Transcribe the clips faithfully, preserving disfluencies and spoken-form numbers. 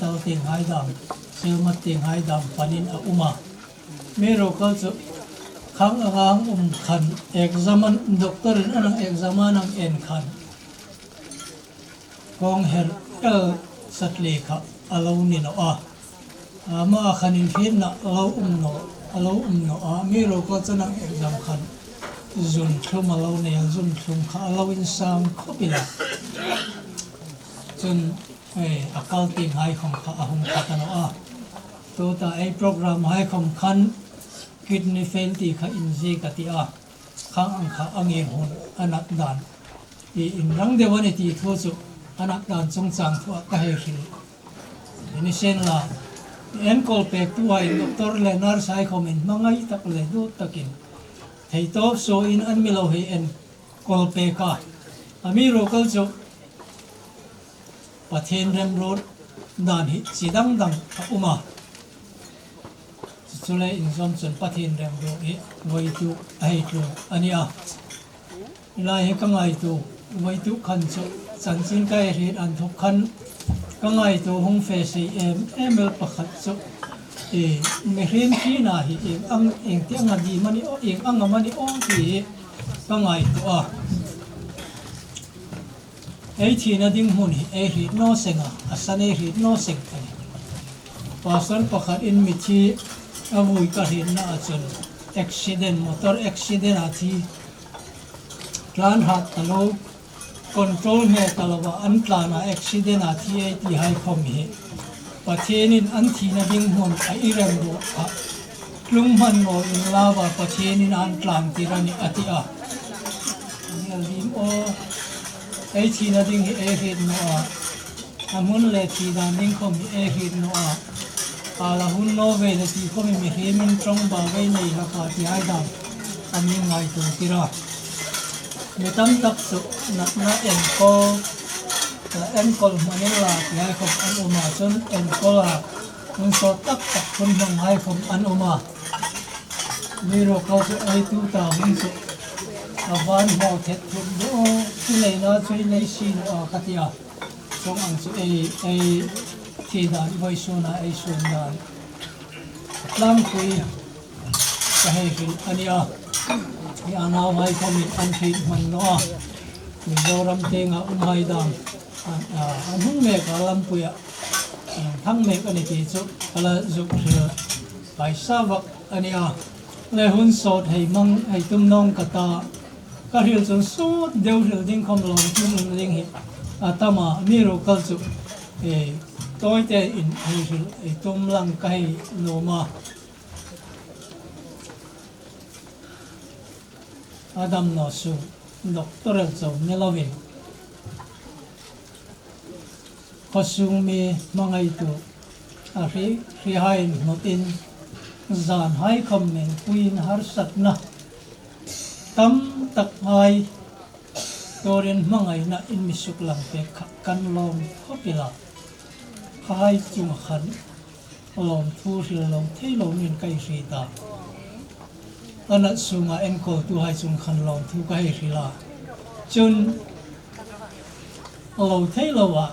Tal teng hai dam, selmat teng hai dam panin a um a. Mi rokal chu khang angang um khan exam an doctor in anang exam anang en khan. Kong her el sat le kha a lo ni no a. Ama a khan in hin na a lo um no, a lo um no a. Mi rokal chu nang exam khan zun thlum a lo nei a, zun thlum kha a lo in sang khop ila. Chun, eh, a kal teng hai khom kha a hung kha ta no a. Tuta ei program hai khom khan kidney fail ti kha in zi ka ti a. Khang ang kha a ngen hun a nat dan. I in rang deu a ni ti thu chu a nat dan chungchang thu a ka hei hril. Ni sen la, enkol pek tu hai doctor le nurse hai khom in hmangai tak le dut takin thei tawp so in an mi lo hei enkol pek a. A mi rokal chu Pathen remruot dan hi chi dang dang a um a. Chu le in zom chun Pathen remruot hi voi tu a hei tlu a ni a. Lai hi ka ngaitu, ngaitu khan chu chanchin ka hriet an thok khan ka ngaitu hung fe sei em em el pakhat chu, eh, mihring thina hi eng ang, eng ti ang a di mani o, eng ang a mani o ti hi ka ngaitu a. Ei thina ding hmun hi ei hriet no seng a, a san ei hriet no seng a ni. Pastor pakhat in mithi a vui ka hrietna a chun accident, motor accident a thi. Tlan hat ta lo, control hme ta lo va an tlan a accident a thi ei ti hai khom hi. Pathen in an thina ding hmun a i remruot a, tlung hman lo in la va Pathen in an tlan tir a ni a ti a. Ni a lim o, ei thina ding hi ei hriet no a. A hmun le thi dan ding khom hi ei hriet no a. A la hun no ve le ti khom hi mihring in tlong ba vei nei ha ka ti hai dan a mi ngaitu tir a. Mi tam tak chu natna enkol, enkol hman in la ti hai khom an um a chun enkol a hun sawt tak tak hun hmang hai khom an um a. Mi rokal chu ei tuta hun chu a van hmaw thet thut do, chu leina chu i nei si no a ka ti a. Chung ang chu ei, ei thi dan, vawisun a ei sun dan. Tlangpui ka hei hril a ni a. I a nau hai khom in an hriet hman no a. Mizoram teng a um hai dan. An, a, an hung mek a lampui a. An thang mek a ni ti chu ka la zuk hril. Kai sa vak a ni a. Le hun sawt hei mang, hei tum nong ka ta. Ka hril chun sawt deu hril ding khom lawm tum ding hi a tam a, mi rokal chu, eh, tawite in hei hril, eh, tum lang ka hei nuom a. A dam naw sung, doctor el chau ni lovin. Khawsung mi hmangaitu a hri, hrihai in hnutin, zanhai khawm mengpuiin harsatna tamtakhai turin hmangaina in mi suklang pek kha kan lawm khawp ila. Khahai chunga khan lawmthu hril lo thei lo nin ka hei hriet a. A nat sunga enkawltuhai chung khan lawmthu ka hei hril a. Chun lo thei lo a,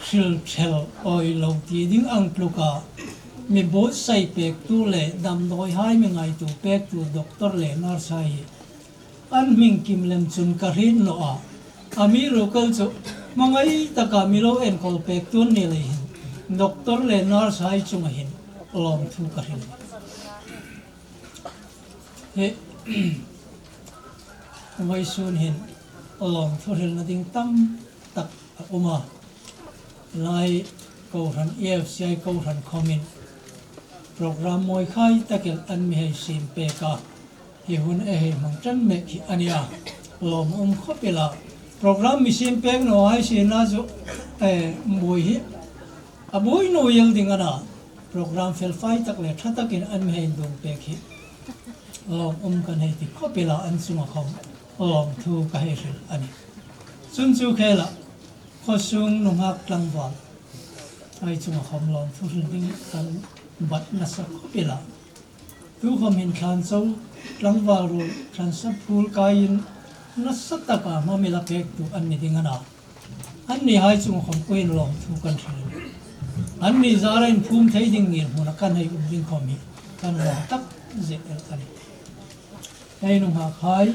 hril thel awi lo ti ding ang tluka, mi buotsai pektu le damdawihai mi ngaitu pektu doctor le nurse hai hi an hming kim lem chun ka hriet naw a. Amiruokchu hmangai taka mi lo enkawl pektu an ni lei hin, doctor le nurse hai chunga hin lawmthu ka hril. Hi, vawisun hin lawmthu hrilna ding tam tak a um a. Lai kohran, E F C I kohran khawmin program mawi khai takin an mi hei siem pek a. Hi hun a hei hmang ṭan mek hi a nia. Lawm a um khawp ila. Program mi siem pek naw hai sienla chu, eh, buoi hi a buoi naw el ding a na. Program felfai tak le ṭha takin an mi hei dawng pek hi lawm um kan hei ti khawp ila, an chunga khawm lawmthu ka hei hril a nih. Chun chu khela khawsung nunghak tlangval hai chunga khawm lawmthu hril ding kan bat nasa khawp ila. Tukhawm hin thlan chau tlangval ruol thlan sap phul kaiin nasa taka hmamil a pektu an ni ding a na. An nihai chunga khawm koiin lawmthu kan hril. An ni zara in phum thei ding ngil hmuna kan hei um ding khom hi kan lom tak zet el a ni. Hei nung hak hai,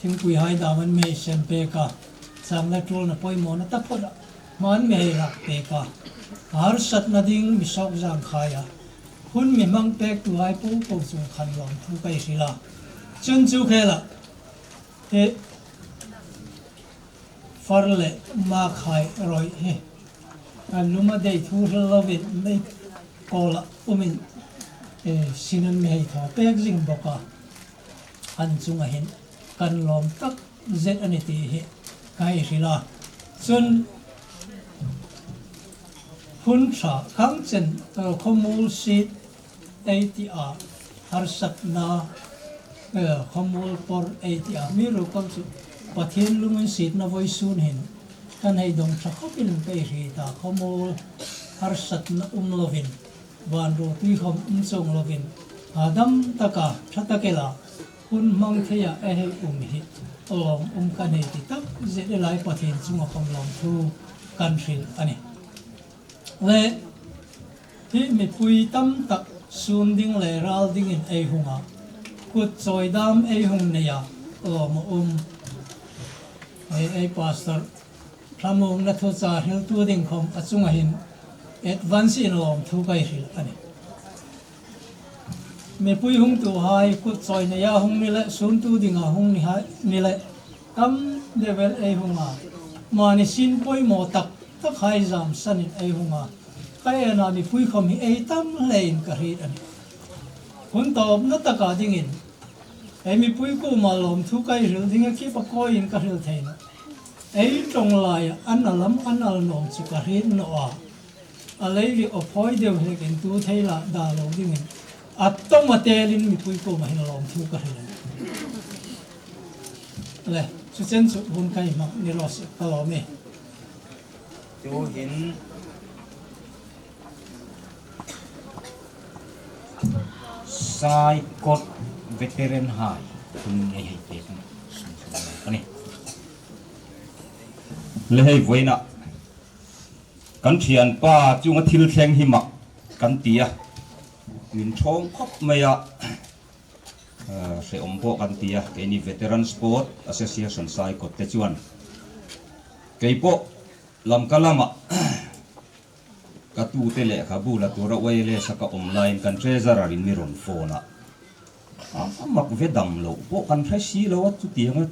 thingpui hai dam an mi hei sem pek a, chang le tul na poimawna taphot a, hman mi hei lak pek a, harsatna ding mi sok zang khai a, hun mi hmang pek tu hai po po chung khan lom thu kai hril a. Chun chu khel a, he, far le ma khai roi hi. A lum a dei thu hril lovin mei kol a umin, eh, sinan mi hei thaw pek zing bawk a. An chunga hin kan lawm tak zet a ni ti hi ka hei hril a. Chun hun ṭha khang chen, eh, khawmual sit ei ti a, harsatna, eh, khawmual por ei ti a, mi ro kam chu Pathian lunginsietna vawisun hin kan hei dong ṭha khawpin ka hei hriet a, khawmual harsatna um lovin, van ro tui khawm um chuong lovin, hadam taka ṭha tak el a hun hmang thei a ei hei um hi lawm um ka nei ti tak zet el a, Pathian chunga khawm lawmthu kan hril a nih. Le, hi mipui tam tak sun ding le ral dingin ei hung a, kut chawi dam ei hung nei a, lawm a um. Ei, ei pastor, thlamuongna thuchah hriltu ding khawm a chunga hin advance in lawmthu ka hei hril a nih. Mipui hung tu hai, kut chawi nei a hung ni le, sun tu ding a hung ni hai, ni le, tam deu el ei hung a, mani sin poimaw tak tak hai zam sanin ei hung a, ka en a mipui khawm hi ei tam hle in ka hriet a nih. Hun tawpna taka dingin, ei mipui kuoma lawmthu ka hei hril ding a kip a kawi in ka hril thei nawh. Ei ṭawng lai a, an a lam, an al nawm chu ka hriet nawh a. A lei leh a phawi deu hek in tu thei la da lo dingin, a tawm a telin mipui kuoma hin lawmthu ka hril a nih. Le, chu chen chu hun ka hei hmang ni raw se, ka lawm e. Tu hin Saikot veteran hai hun nei hei pek a nih. Le hei vawiina kan ṭhianpa chunga thil thleng hi mah kan ti a, min ṭhawng khawp mai a, eh, hreawm pawh kan ti a, keini Veteran Sport Association Saikot te chuan kei pawh Lamka lama ka tute lehkhabu la tura wireless-a ka awm laiin kan treasurer-in min rawn phone a, a, a mak ve dam loh pawh kan hre si lo a, chutianga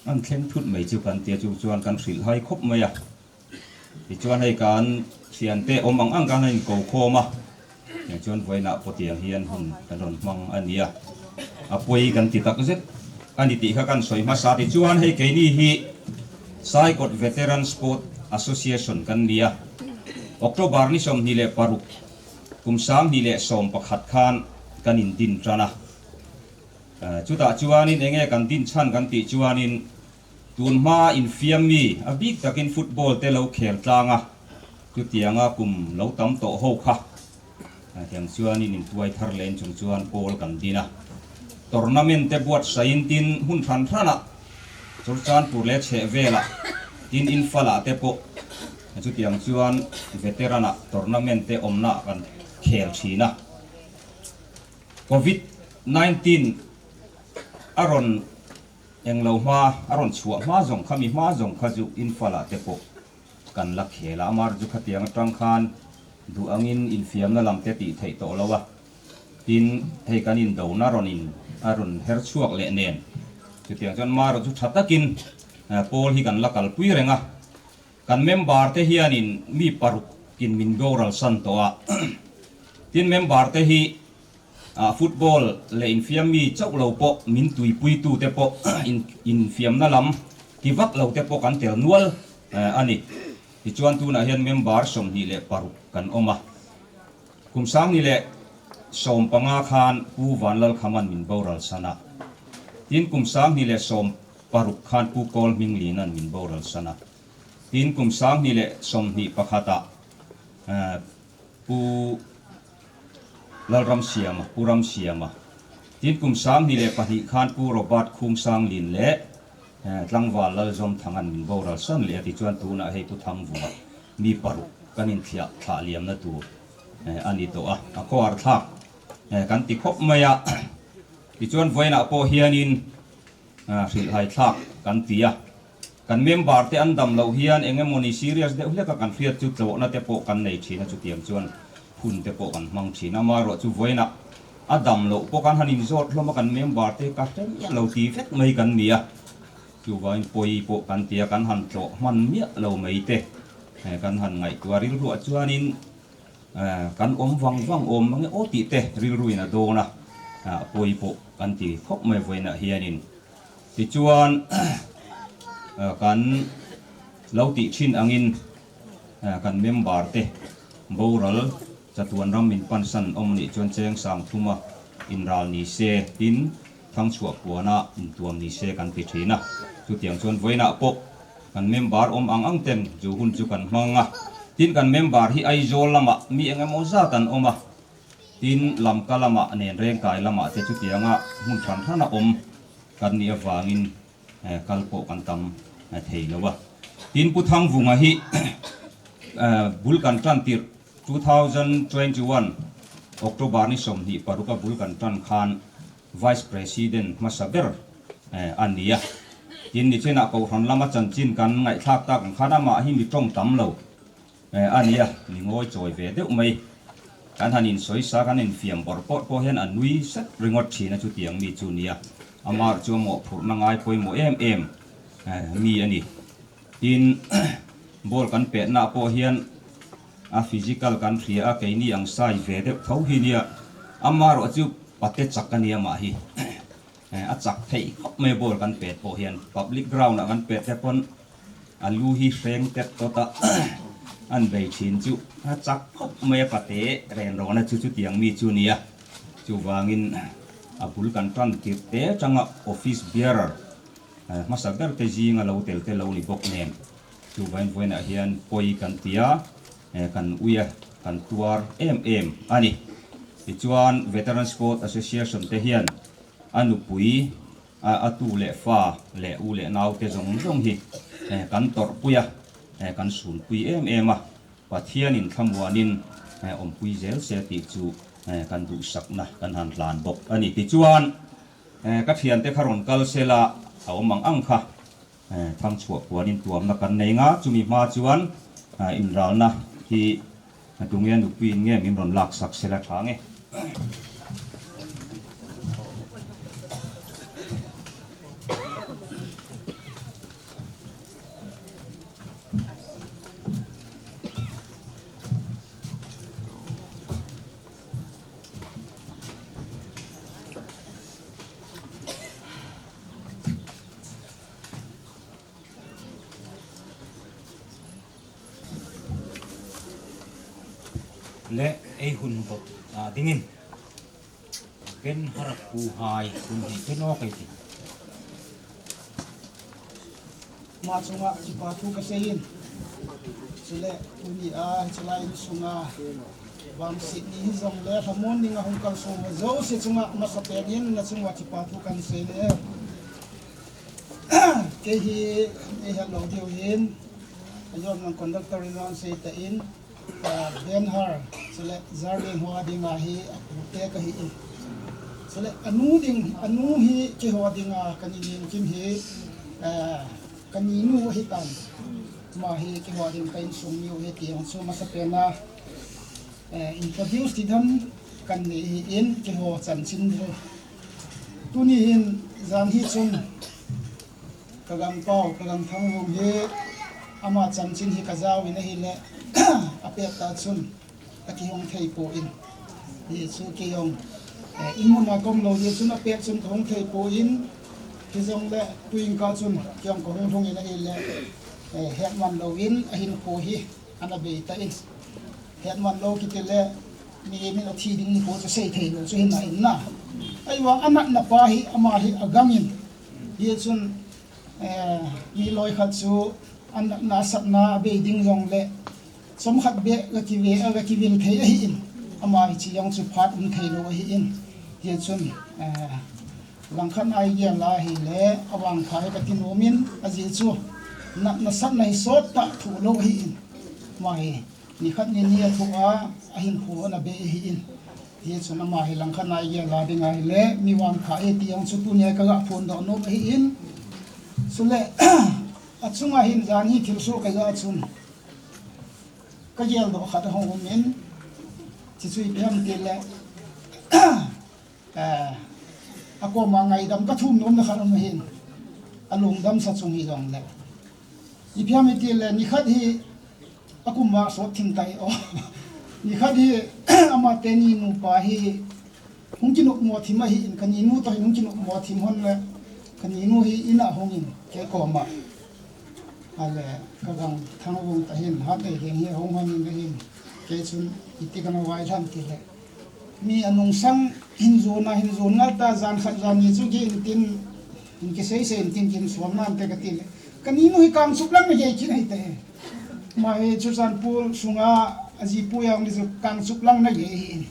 an thleng thut mai chu kan ti a, chu chuan kan hrilh hai khawp mai a. Tichuan hei kan hriatte awm ang ang kan inko khawm a, tiang chuan vawiinah pawh tiang hian hun kan rawn hmang a nia. A pawi kan ti tak zet a ni tih kha kan sawi hmasa. Tichuan hei keini hi Saikot Veteran Sport Association kan nia. October ni sawmhnih leh paruk, kum sang hnih leh sawm pakhat khan kan indin ṭan a. Ah, chutah chuanin eng nge kan din chhan kan tih chuanin, tun hma infiam mi a bik takin football te lo khel tlang a, chutianga kum lo tam tawh ho kha, a, tiang chuanin intuai thar leh in chung chuan pawl kan din a. Tournament te buatsaihin tin hun hran hranah Churachandpur leh chheh velah tin Imphal-ah te pawh, a, chutiang chuan veteran-ah tournament te awmna kan khel ṭhin a. Covid nineteen a rawn englo hma, a rawn chhuah hma zawng kha, mi hma zawng kha chu Imphal-ah te pawh kan la khel a. Amaherawhchu khatiang aṭang khan duh angin infiamna lam te tih theih tawh lo a. Tin, hei kan indona rawn in, a rawn her chhuak leh nen. Chutiang chuan amaherawhchu ṭha takin, eh, pawl hi kan la kalpui reng a. Kan member te hianin mi parukin min boral san tawh a. Tin, member te hi, ah, football leh infiam mi chauh lo pawh, min tuipuitu te pawh, in, infiamna lam kivak lo te pawh kan tel nual, eh, a ni. Tichuan tunah hian member sawmhnih leh paruk kan awm a. Kum sang hnih leh sawm panga khan Pu Vanlalkhaman min boral san a. Tin, kum sang hnih leh sawm paruk khan Pu Kawlhminglinan min boral san a. Tin, kum sang hnih leh sawmhnih pakhatah, eh, Pu Lalramsiama, Pu Ramsiama. Tin, kum sang hnih leh pahnih khan Pu Robert Khungsanglin leh, eh, Tlangval Lalzawmthangan min boral san leh a, tichuan tunah hei Pu Thangvunga mi paruk kan in thliah thlah liamna tu, eh, ani to a, a kho ar thlak, eh, kan ti khop mai a. Tichuan vawiinah pawh hianin, ah, hrilhhai thlak kan ti a. Kan member te an dam lo hian eng emaw ni serious deuh hleka kan hriat chu tlawhna te pawh kan nei ṭhin a, chutiang chuan hun te pawh kan hmang ṭhin a. Amaherawhchu vawiinah a dam loh pawh kan han inzawt hlawm a, kan member te ka hre miah lo ti vek mai kan ni a. Chuvangin pawi pawh kan ti a, kan han tlawh hman miah lo mai te, eh, kan han ngaihtuah rilruah chuanin, eh, kan awm vang vang awm mange aw tih te rilruin a dawn a, ah, pawi pawh kan ti khawp mai vawiinah hianin. Tichuan, eh, kan lo tih ṭhin angin, eh, kan member te boral chatuan ram min pansan awm a nih chuan cheng sang thuma inral ni se, tin thangchhuah puana intuam ni se kan ti ṭhin a. Chutiang chuan vawiinah pawh kan member awm ang ang ten chu hun chu kan hmang a. Tin kan member hi Aizawl lamah mi eng emaw zat an awm a. Tin Lamka lamah, nen rengkai lamah te chutianga hmun hran hrana awm kan nih avangin, eh, kal pawh kan tam, eh, thei lo a. Tin Pu Thangvunga hi, eh, bul kan ṭan tirh two thousand twenty-one October ni sawmhnih paruka bul kan ṭan khan Vice President hmasa ber, eh, a ni a. Tin nichenah Kohhran lama chanchin kan ngaihthlak tak ang khan amah hi mi ṭawng tam lo, eh, a ni a, mi ngawi chawi ve deuh mai. Kan han insawi sa, kan infiam bawr pawh pawh hian a nui set ringawt ṭhin a, chutiang mi chu ni a. Amah chu a mawhphurhna ngai pawimawh em em, eh, mi a ni. Tin, ball kan petna pawh hian a physical kan hria a, keini ang size ve deuh tho hi nia. Amaherawhchu pate chak a ni amah hi. Eh, a chak thei khawp mai ball kan pet pawh hian. Public ground ah kan pet te pawn a lu hi hreng tet tawt a, an bei ṭhin chu. A chak khawp mai a, pate ren rawn a chu, chutiang mi chu ni a. Chuvangin a bul kan ṭan tirh te aṭanga office bearer, eh, hmasa ber te zinga lo tel te lo ni bawk nen. Chuvangin vawiinah hian pawi kan ti a, eh, kan ui a, kan tuar em em a ni. Tichuan Veteran Sport Association te hian a nupui, a, a tu leh fa leh u leh nau te zawng zawng hi, eh, kan tawrhpui a, eh, kan sunpui em em a. Pathianin thlamuanin, eh, awmpui zel se tih chu, eh, kan duhsakna kan han hlan bawk a ni. Tichuan, eh, ka ṭhiante kha rawn kal sela, a awm ang ang kha, eh, thangchhuah puanin tuamna kan nei nga, chumi hma chuan, eh, inralna hi, a tunge nupui in nge min rawn laksak sela ṭha nge. Le ei hun bawk, a, dingin Ben Har pu hai hun hi pe nawk ei ti. Ma chunga kipa thu ka sei in. Chule tuni a, chulai in sunga vangsit ni hi zong le, hlamon ding a hung kal sung ho zosia chunga masa pen in na chunga kipa thu kan sei le. Kei hi, ei het lo diu hin, a yon nang conductor in an sei ta in, ah, Ben Har, chule Zarleng ho a dinga hi a pute ka hi in. Chule a nu ding, a nu hi keiho a dinga ka ni nin kim hi, ah, ka ni nu hi tan. Ma hi keiho a ding ka insung ni u hi tiang chu masa pen a, eh, introduce ti dan kan nei hi in, keiho chanchin hi. Tuni hin zan hi chun ka gangpau, ka gangthang lum hi ama chanchin hi ka zau in ahile, a pet ta chun a kihong thei pawh in. Hi chu kei hong, eh, in mun a kawm lo hi chun a pet chun ka hong thei pawh in. Hi zong le tuin ka chun kei hong ka hung hlung in ahile, eh, het man lo in a hin kho hi ana bei ta in. Het man lo kiti le, mi min a thi ding ni ko chu sei thei lo chu hin a in na. Ai wa a natna pa hi ama hi a gam in. Hi chun, eh, mi loi khat chu a natna satna a bei ding zong le, chom khat be ga ki ve, a ga ki vil thei ahi in. Ama hi chi yong chu phat um thei lo ahi in. Hi chun, eh, Langkhat ai gen la hi le, a vang kha hi ka ti nuam in, a zi chu natna satna hi sawt ta thu lo hi in. Ma hi, Nikhat nini a thu a, ahinkho ana bei ahi in. Hichun ama hi langkhat a igel a ding ahile, mi vangpha e ti jong chu tunia kaga phondoh nom ahi in. Chule, achunga hin jan hi thilsoh kaja chun, kageldoh khat ahung um in, chuchu ipi ham tile, eh, akoma ngaidam kathum nomna khat um ahin, alungdamsa chung hijongle. Ipi ham itile, nikhat hi akum vang sot thim tai o. Nikhat hi amateni nupa hi hung kinopmo thim ahi in, kaninu toh hin hung kinopmo thim hon le, kaninu hi in a hung in, kei koma. Ale, kagang Thangvung tah hin, Hatei hin hi hung hon in ahin, kei chun iti kana vailhah ham tile, mi anungsang hin jona, hin jona ta, jan khat jan ni chu gei intin, hin kiseisei intin, kin suam nante katile, kaninu hi Kangchup lang na gei kin ahite. Ama hi Churachandpur sunga ajipu jong ni chu Kangchup lang na gei ahi in.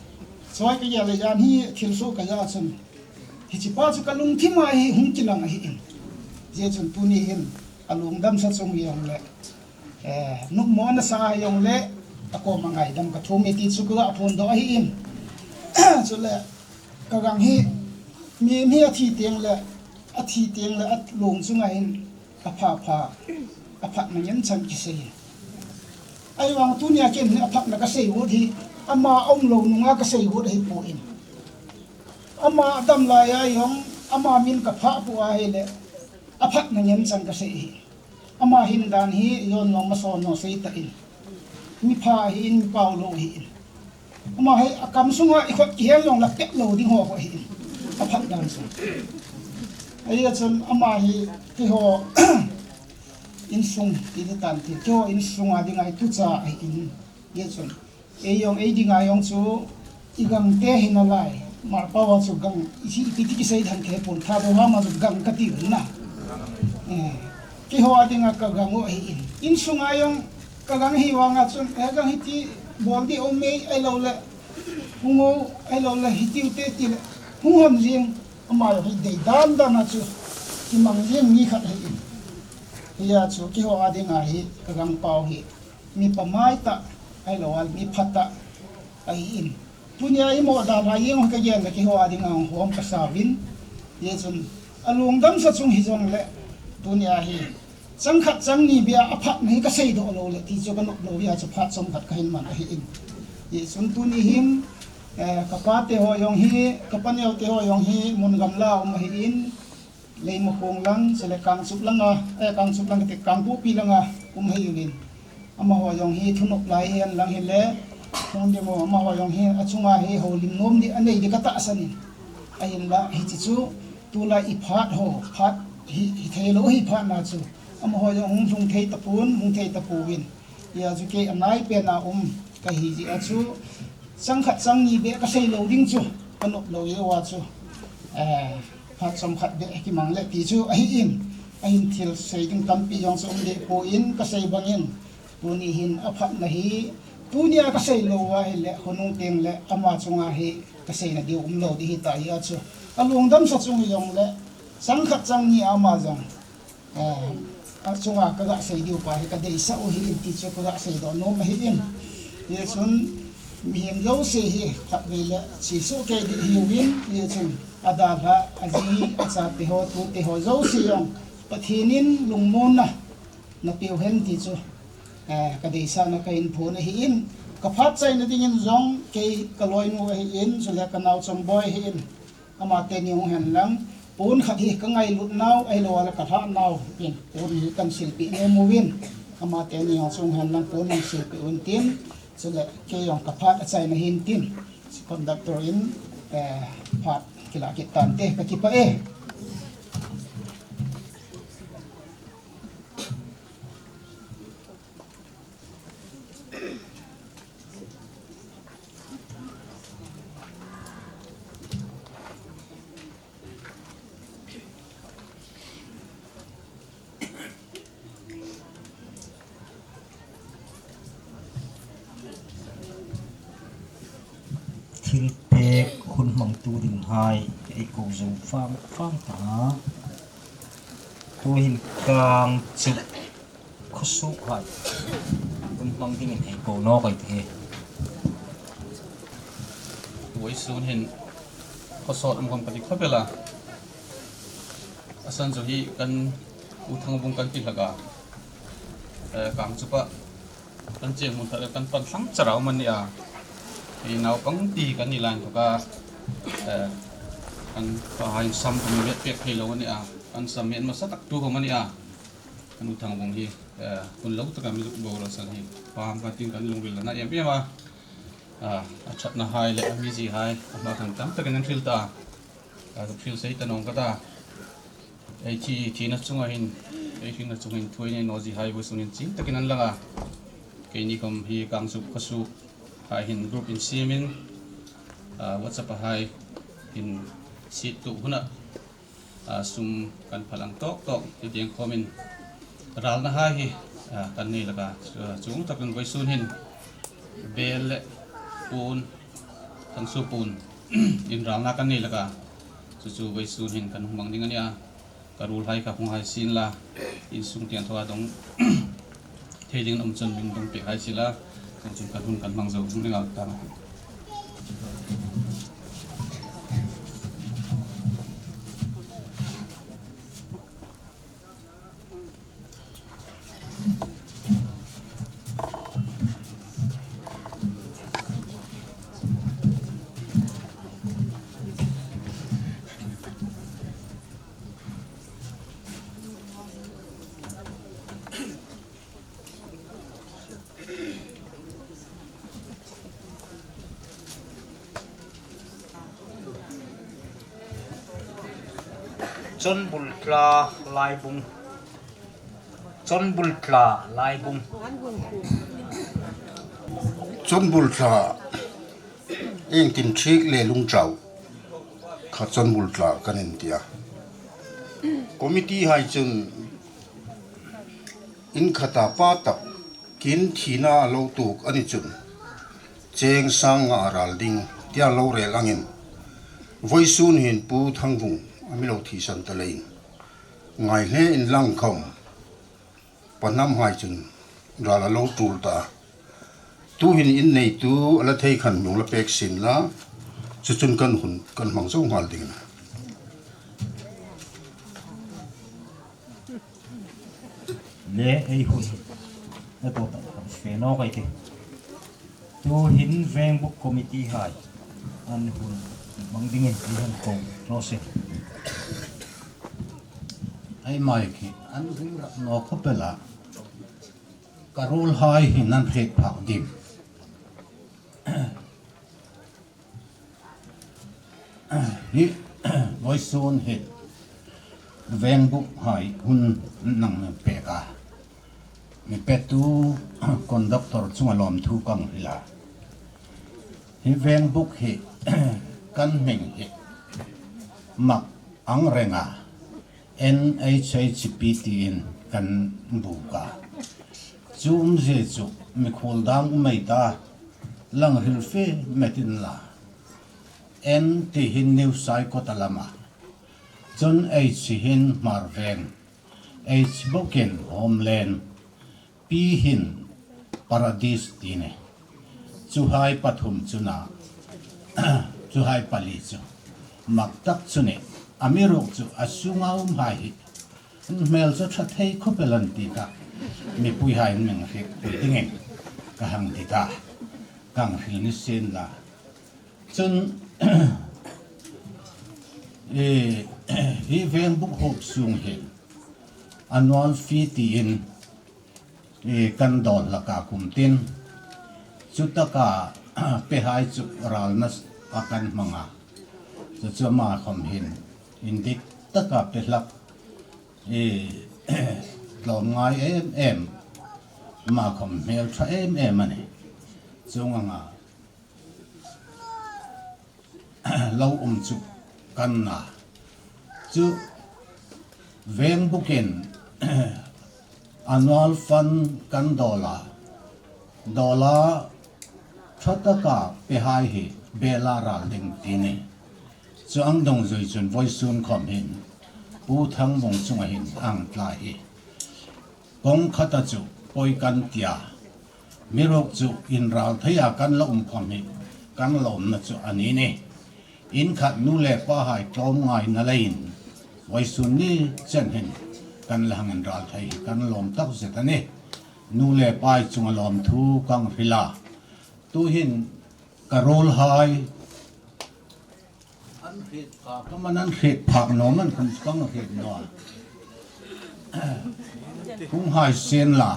Choi kagel le jan hi thilsoh kaja chun, hichepa chu kalungthim a hi hung kilang ahi in. Hichun tuni hin alungdamsa chung hijongle, eh, nopmo nasa hijongle, akoma ngaidam kathum e ti chu kaga phondoh ahi in. Chule, kagang hi, mi, mi athi tengle, athi tengle, alung chunga hin, apha pha, aphatna ngen chan kisei in. Ahivang tunia ken hi aphatna kasei ut hi, ama aumlou nunga kasei ut ahipoi. Ama adam laiya jong, ama min kaphah poi ahile, aphatna ngen chan kasei ahi. Ama hin dan hi, jon jong mason jong sei tah in. Mipha ahi in, mipao lou ahi in. Ama hi akam sunga ikhut kihel jongle pet lou ding ho ahi in. Aphat dan chu. Ahia chun ama hi keiho insung ti tante, keiho insunga dinga hi tucha ahi in. Hia chun, ei jong, ei dinga jong chu, igangte hinalai. Marpao a chu gang, isi ipi ti kisei dan kahepon, Thadou hama chu gang kati u na. Eh, keiho a dinga kagang u ahi in. Insunga jong kagang hi vanga chun, eh, gang hiti bol di um e, ahiloule hung o, ahiloule hitiu te tile hung ham jeng, ama jong hi dei dan dan a chu kimang jeng mi khat ahi in. Hia chu keiho a dinga hi kagangpau hi mi pamai tah, ahiloule mi phatah ahi in. Tunia imo dalha jeng u kagel le keiho a dinga hung hom kasauvin. Hichun alungdamsa chung hijongle, tunia hi chang khat chang ni beh a aphatna hi kaseidoh loule ti chu kanop lou hia chu phat chomkhat kahin man ahi in. Hichun tuni hin, eh, kapate ho jong hi, kapaneo te ho jong hi mun gamla um ahi in, Leimakhong lang, chule Kangchup langa, eh, Kangchup lang kati, Kangpokpi langa um ahiuvin. Amaho jong hi thunop lai hihen lang hile, hung ding u, amaho jong hi achunga hi houlim nom di anei di katahsan in. Ahinla hiche chu tulai iphat ho, phat hi, hithei lou hi phatna chu, amaho jong hung lhung thei tapon, hung thei tapouvin. Hia chu kei anaipen a um kahi jeh a chu, chang khat chang ni beh kasei lou ding chu kanop lou jeh uva chu, eh, phat chomkhat beh kimang le ti chu ahi in, ahin thil sei ding tampi jong chu um deh poi, kasei bangin, tuni hin aphatna hi, tunia kasei lou uva ahile, khonung tengle ama chunga hi kaseina diu umlou di hita hia chu, alungdamsa chung hijongle, chang khat chang ni a ama jong, eh, achunga kaga sei diu pa hi kadeisah u ahi in ti chu kaga seidoh nom ahi in. Hichun mihem jouse hi khatvei le chesoh kei di ahiuvin, hichun adalhah, aji, achate ho, tute ho jouse jong Pathen in lungmonna napeu hen ti chu, eh, kadeisahna kahin phon ahi in. Kaphat chaina dingin jong kei kaloinu ahi in, chule kanao Chongboi ahi in. Amateni hung hen lang, pon khat hi kangailut nau, ahiloule kalhah nau, tin, pon hi kahin silpeh nom uvin. Amateni jong chu hung hen lang, pon hin silpeh un tin, chule kei jong kaphat achaina hin tin, conductor in, eh, phat kilah kit tante, kakipah e. Thilpeh hun mangtu dinghai, eikou jou fang fang ta. Tuhin Kangchup khosoh hai. Mang dingin hei ko no koi ti. Voisun hin khosot um khom kati khopela. Asan jo hi kan U Thangbung kan ti hlaka. Eh, Kangchupa kan cheng mun thak kan pan thlang charau man ni a. I naupang ti kan ni lan thoka. Eh, kan pa hai sam kan met pek thei lo ni a. Kan sam met masa tak tu ko man ni a. Kan U Thangbung hi, eh, kun lo taka mi zuk bo lo san hi. Pam ka ting kan lungvil na em em a. Ah, a chatna hai le a mi ji hai. A ma kan tam takin an thil ta. A zuk thil sei ta nong ka ta. Ei thi, thina chunga hin, ei thina chunga hin thu ei nei no ji hai voisun hin ching takin an langa. Keini khom hi Kangchup Khosuk hai hin group in siamin, ah, WhatsApp a hai hin sit tu huna, ah, sum kan phalang tok tok ti ding khomin ralna hai hi, ah, kan nei laka, ah, chung takin voisun hin bel le pun, thangsu pun in ralna kan nei laka. Chu chu voisun hin kan hung mang ding a nia. Ka rul hai ka hung hai sin la, insung tiang thoa dong thei ding um chun min dong pek hai sin la, kan chun kan hun kan mang zo hung ding a ta. Chonbul tla laibung. Chonbul tla laibung. Chonbul tla, engtin thik le lungchau kha chonbul tla kan in tia. Committee hai chun in khata pa tak kin thina lo tuk ani chun cheng sang nga ral ding tia lo rel angin voisun hin Pu Thangvung a mi lo thisan ta leiin ngai hle in lang khom. Panam hai chun ral a lo tul ta. Tu hin in nei tu a la thei khan nung la pek sin la. Chu chun kan hun kan mang zo ngal ding na. Le ei hun. Na to ta fe no kai ti. Tu hin Vengbuk committee hai an hun mang ding in ti han ko no se. Ai mai khi an hun rap no khopela. Ka rul hai hin an hek phak dim. Hi voisun hi Vengbuk hai hun nang pek a. Mi petu conductor chunga lom thu kang hila. Hi Vengbuk hi kan hming hi Mak Angrenga N H H P tiin kan buk a. Chu umzie chu mikhol dang umei ta lang hril fe metin la. N ti hin New Saikot a lama. Chun H hin Hmarveng. H bokin Homeland. P hin Paradise ti ne. Chuhai pathum chuna. Chuhai pali chu. Mak tak chu ne. Amiruk chu asunga um hai hi. Hmel chu tha thei khopel an ti ta. Mipui hai min hriet pui dingin. Ka hang ti ta. Kang hril ni sin la. Chun, eh, hi Vengbuk hop sung hi. Annual fee tiin, eh, kan dol laka kum tin. Chutaka, pe hai chu ralna a kan hmanga. Chu chu ama khom hin. Indik taka pe hlak. Eh, lom ngai em em. Ama khom hmel tha em em ani. Chunga nga. Lo um chu kan na. Chu Vengbukin annual fund kan dola. Dola thataka pe hai hi bela ral ding ti ni. Chu ang dong zui chun voisun khom hin. Pu Thangbung chunga hin ang tla hi. Kong khata chu poi kan tia. Miruk chu inral thei a kan la um khom hi kan lomna chu ani ne. In khat nu le pa hai tlom ngai na leiin, vaisun ni chen hin kan la hang inral thei hi kan lom tak zet ani. Nu le pa chunga lom thu kang hrila. Tu hin ka rol hai an hriet phak, ka man an hriet phak nom an khun kang hriet nom. Hung hai sen la,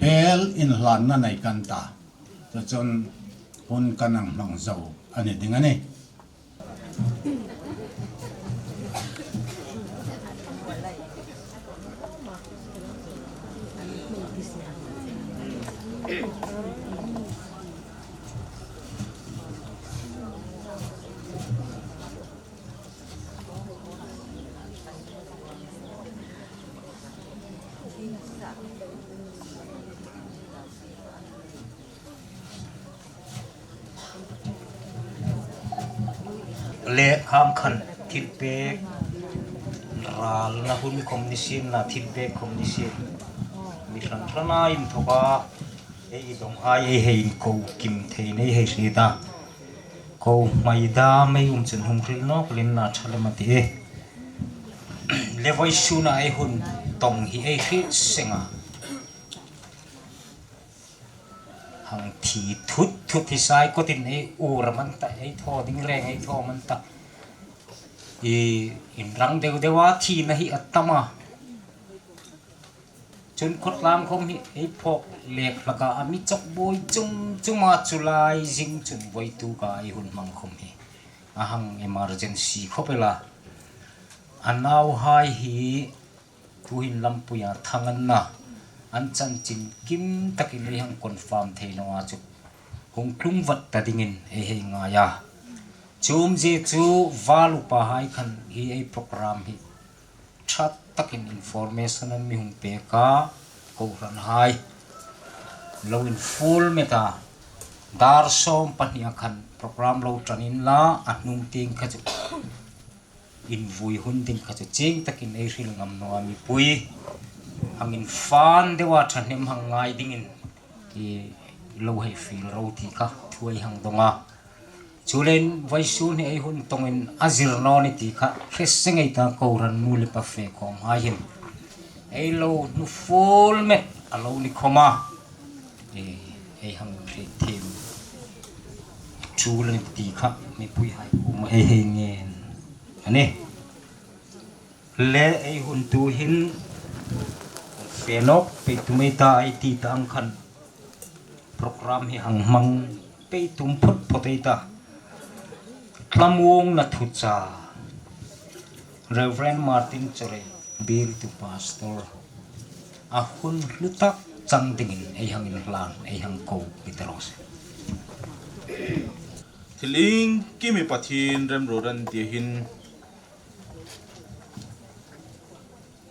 bel in hlan na nei kan ta. Chu chun hun kan ang hmang zo ani ding ani. Le khang khan thilpek ralna hun khom ni sin la thilpek khom ni sin. Mi hran hrana in thoka ei dong hai ei hei ko kim thei nei hei si ta. Ko mai da mei um chun hung hril nok lin na tha le ma ti e. Le vaisuna ei hun tong hi ei hriet senga. Hang thi thut thut hi sai kotin ei ura man ta, ei tho ding reng ei tho man ta. I in rang deu deu a thina hi a tam a. Chun khotlang khom hi ei phok lek hlaka a mi chok boi chung chunga chu lai zing chun voi tu ka ei hun hmang khom hi. A hang emergency khop ela. A nau hai hi tu hin lampui a thang an na. An chanchin kim takin ei hang confirm thei lo a chu. Hung tlung vat ta dingin ei hei ngai a. Chum je chu val upa hai khan hi ei program hi. That takin information an mi hung pek a, kohran hai. Lo in full meta. Dar som pahni a khan program lo tan in la, a hnung ting kha chu. In vui hun ding kha chu ching takin ei hril ngam naw a mipui. Hang in fan deu a thahnem hang ngai dingin. Ki lo hei fil ro ti kha, thu ei hang dong a. Chulen vawisun hi ei hun tongin a zir naw ni ti kha, hre se ngei ta kohran nu le pa fe khawm hai hin. Ei lo nu full met a lo ni khawm a. Ei, ei hang hre thim. Chu le ni ti kha, mipui hai kuoma ei hei ngen. A ni. Le ei hun tu hin fe nawk pei tum ei ta, ei ti ta ang khan program hi hang hmang pei tum phot phot ei ta. Thlamuongna thucha Reverend Martin Chorei, Bial tu Pastor, a hun hlu tak chang dingin ei hang inhlan, ei hang ko, Peter Rose. Thil iengkim hi Pathian remruot a ni ti hin,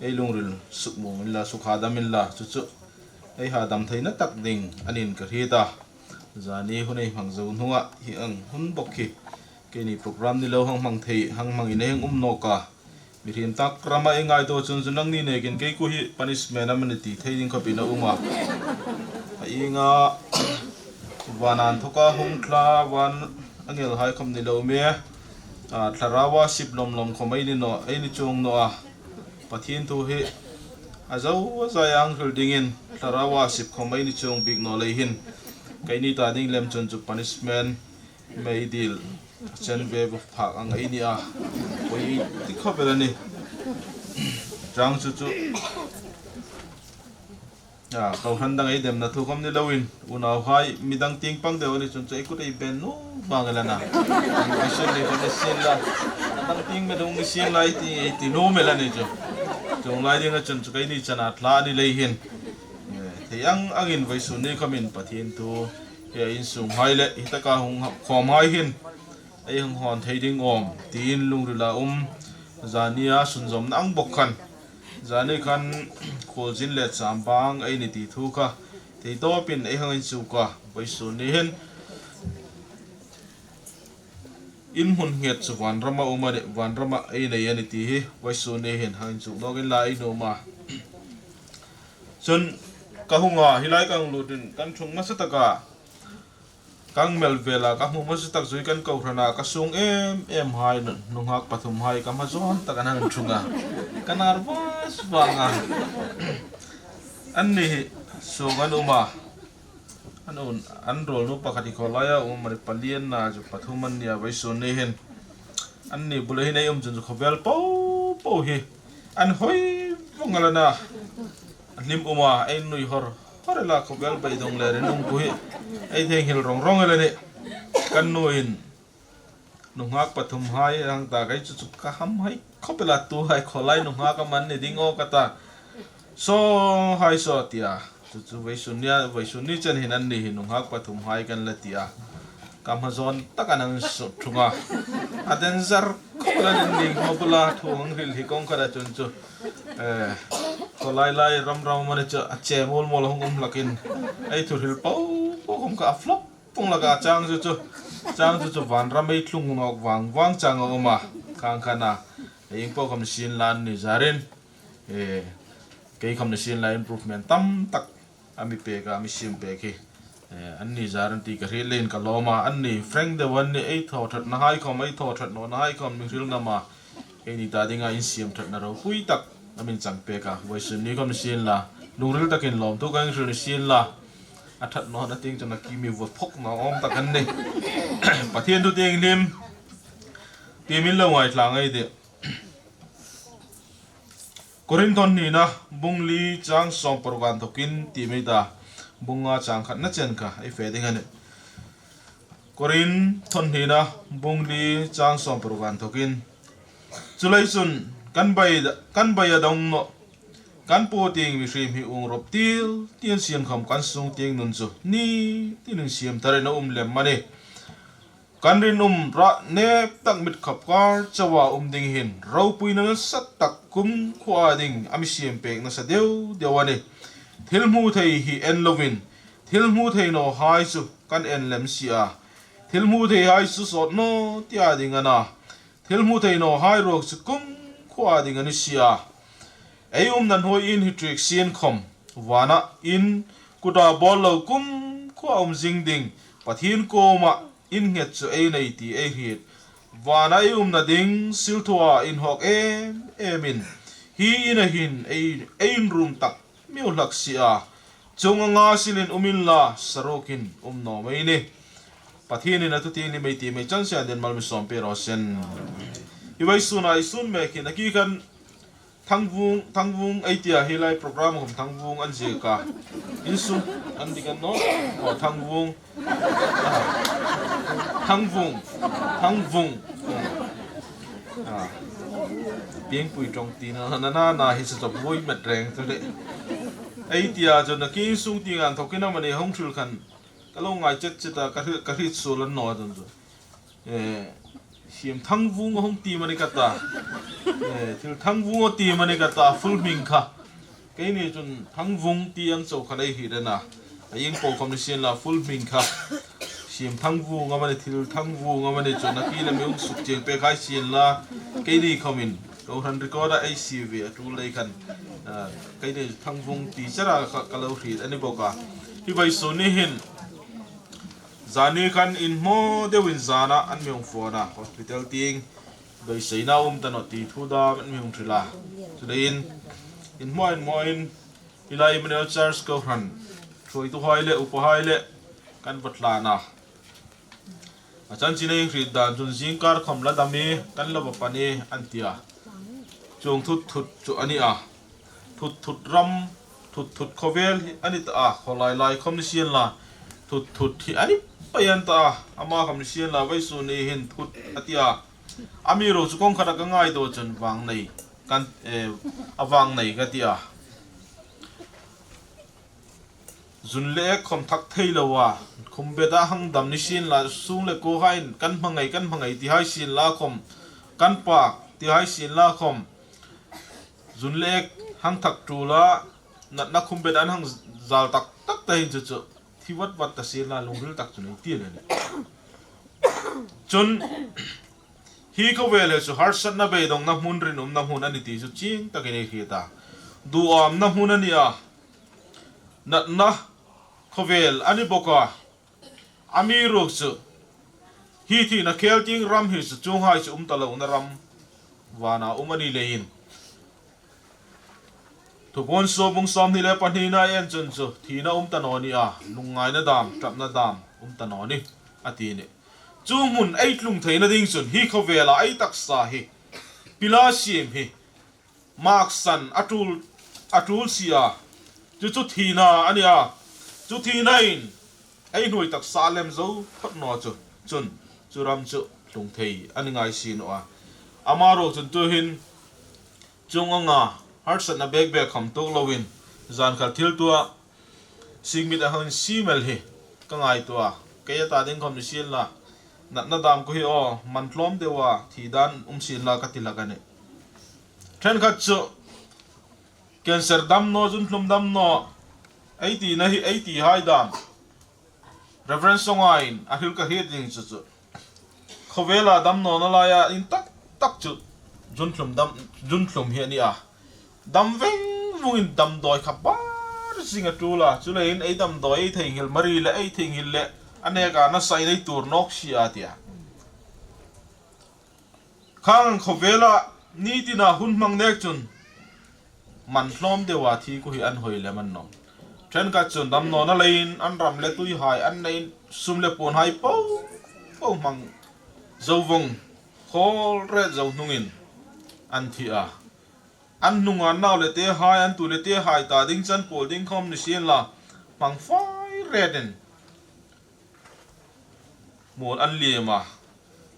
ei lungril sukmong inla, sukhadam inla, chu chu ei hadam theina tak ding a nin ka hriet a. Zani hun ei hmang zo hnunga hi ang hun bawk hi keini program ni lo hang hmang thei, hang hmangin ei hang um nawk a. Mihriem tak rama ei ngaito chun chu nangni nekin kei khu hi punishment a mani ti thei ding khawpin a um a. A inga van anthoka hung thla, van angel hai khawm ni lo me. A, thlarau a sip lawm lawm khawm ei ni naw, ei ni chuong naw a. Pathian thu hi a zo a zai ang hril dingin thlarau a sip khawm ei ni chuong bik naw lei hin. Keini ta ding lem chun chu punishment mei dil a chen ve phak ang ei ni a. Poi ti khawp el a ni. Chang chu chu. A, kohran dang ei demna thu khawm ni loin, unau hai, midang tieng pang deu a ni chun chu ei kut ei ben nuom vang el a na. Ei sun ni khawm ni sien la. Midang tieng me dung ni sien la ei ti, ei ti nuom el a ni chu. Chuong lai dinga chun chu keini chana thla a ni lei hin. Eh, thei ang angin vawisun ni khawmin Pathian thu hi a insung hai le hi taka hung khawm hai hin ei hang hawn thei ding awm tiin lungrila um. Zania sunzawmna ang bawk khan, zani khan khualzin le chambang ei ni ti thu kha thei tawpin ei hang insuk a, vawisun ni hin in hmun nghet chu vanrama um a ni, vanrama ei nei a ni ti hi vawisun ni hin hang insuk nawk inla ei nuom a. Chun Kahung a, hilai kanglut in, kan chung masa taka, kangmel vela, kamu masa tak jui kan kohran a, kasung em em hai, nunghak pathum hai, kamajon taka nang chunga. Ka nervous vanga. Anni hi, sung an um a. An un, an rol nu pakhat hi kholai a um, mari palian na, ju pathum an nia, vaisun ni hin. Anni bula hin ei um chun ju khovel po, po hi. An hoi vong alana. Lim um a, ei nui hor, hor la khovel bai dong le rin um pu hi. Ei theng hil rong rong le ni. Kan nu in. Nunghak pathum hai, ang ta kai chu chu ka ham hai. Khopela tu hai kholai nunghak a man ni ding o kata. So hai so tia. Chu chu vaisun nia, vaisun ni chen hin anni hi nunghak pathum hai kan la tia. Kamajon taka nang su thunga. A danger khopela nin ding mo bula thu ang ril hi kong kada chun chu. Eh, kholai lai ram ram mani chu a che mol mol hung um lakin. Ei thu ril po, po kum ka flop. Pung laka chang chu chu, chang chu chu van ram ei tlung nok vang vang chang a um a, khang khan a, ei ing po kham sin lan ni jarin, eh, kei kham ni sin la improvement tam tak, ami pek a, ami sim pek hi, eh, anni jarin ti ka ri len ka lom a, anni frank de wan ni ei tho that na hai khom, ei tho that no na hai khom ni ril na ma, Keini ta dinga in siam thatna ropui tak, amin chang pek a, vaisun ni khom ni sin la, lungril takin lom tu kan hril ni sin la, a that no na ting chun a kimi vot phok na om tak an ni. Pathian thu ting lim, ti min lo ngai tlang ei ti. Korinth thon ni na, bung li chang som paruk an thokin ti mai ta, bung nga chang khat na chen kha, ei fe ding a ni. Korinth thon ni na, bung li chang som paruk an thokin. Chulai chun kan bai, kan bai a dong no, kan po ting mihrim hi ung rop til, tin siam kham kan sung ting nun chu, ni tin in siam tarin a um lem mani. Kan rin um ra nep tak mit khap kar chawa um ding hin, ropui na sat tak kum khua ding, ami siam pek na sa deu deu ani. Thil mu thei hi en lovin, thil mu thei no hai chu kan en lem si a. Thil mu thei hai chu sot no tia ding ana. Thil mu thei no hai rok chu kum khua ding ani si a. Ei um nan hoi in hi trick sin khom. Vana in kuta bol lo kum khua um zing ding. Pathian koma in nget chu ei nei ti ei hit. Vana ei um na ding sil thua in hok em em in. Hi in a hin ei, ei in rum tak miu hlak si a. Chung anga silin um in la, sarukin um no mai ni. Pathian in a thu ti ni mai ti mai chan sian den mal mi som pe ro sen. I vai sun a i sun me khin a ki kan thangvung, thangvung ei tia hi lai program hom thangvung an zi ka. In sun an di kan no. O thangvung. Thangvung. Thangvung. Ah. Pieng pui trong ti na na na na hi sa chop vui met reng tu le. Ei tia chun a ki sung ti ngan thok in a mani hong thul khan. Ka lo ngai chet chet a ka hri, ka hri su lan no chun chu. Eh, siam thangvung hong ti mani ka ta. Eh, thil thangvung ti mani ka ta full hming kha. Keini chun thangvung ti ang chou kha lei hi dena. A ing po khom ni sin la full hming kha. Siam thangvung a mani thil thangvung a mani chun a ki le mi ung suk cheng pe khai sin la. Keini khom in. Ko han record a A C V a tu lei khan. Ah, keini thangvung ti chara ka, ka lo hri ani bo ka. Hi vai su ni hin. Zani khan in mo deu in zana an mi ung phone a hospital ting. Doi seina um ta no ti thu dam an mi ung thila. Chu dei in. In mo in mo in. Hilai Emmanuel Church ko hran. Thui tu hai le, upa hai le, kan vat lana. A chan chin a ing hri dan chun zingkar khom la dam i, kan lo va pan i, an tia. Chung thut thut chu ani a. Thut thut ram, thut thut khovel hi ani ta a, kholai lai khom ni sian la. Thut thut hi ani pai an ta a, ama khom ni sian la, vai su ni hin thut a tia. Ami ro chu kong khat a ka ngai do chun vang nei. Kan, eh, a vang nei ka tia. Zun le ek khom thak thei lo a, khum beta hang dam ni sin la, sung le ko hai kan hmangai, kan hmangai ti hai sin la khom, kan pak ti hai sin la khom, zun le ek hang thak tu la, natna khum beta an hang zal tak tak ta hin chu chu, thi vat vat ta sin la, lungril tak chu nei ti le le. Chun, hi khovel hi chu harsatna beidongna hmun rinumna hmun ani ti chu ching takin ei hriet a. Duamna hmun ani a. natna khovel ani bok a, amiruokchu hi thina khel ding ram hi chu chunghai chu um talouna ram vana um ani leiin, Thupuon sua bung sawmni le pahnina en chun chu thina um ta naw ni a, lungngaina dam, tapna dam um ta naw ni, a ti ni. Chu hmun ei tlung theina ding chun hi khovela ei taksa hi, pila sim hi, maksan a tul, a tul si a, chu chu thina a ni a, chu thina in ei hnuoi taksa lem zo phot naw chu, chun chu ram chu tlung thei a ni ngai si naw a. Amaruok chun tuhin chung anga harsatna bek bek kham tuok loin, zan khat thil tua singmit a hang si mel hi ka ngaituo a. Kei a ta ding khom ni sien la, natna dam ko hi aw, man tlawm deu a thi dan um sien la ka ti hlak a nih. Ṭhenkhat chu cancer dam naw, zunhlum dam naw, ei tina hi, ei ti hai dam. Reverend Songa in a hril ka hriet ding chu chu, khovela dam nawna laia in tak tak chu zunhlum dam, zunhlum hi a ni a. Dam veng vungin damdawi kha bar zing a tul a, chuleiin ei damdawi, ei theinghil, Mari le ei theinghil le a neka nasa in ei tuor nawk si a ti a. Khang khovela ni tina hun hmang nek chun man tlawm deu a thi ko hi an hoi lem an nawm. Ṭhenkhat chun dam nawna leiin an ram le tui hai, an nei sum le puon hai po po hmang zo vong, khawl ret zo hnungin an thi a. An hnunga an nau le te hai, an tu le te hai ta ding chan pawl ding khom ni sien la, hmang fai retin mual an liem a.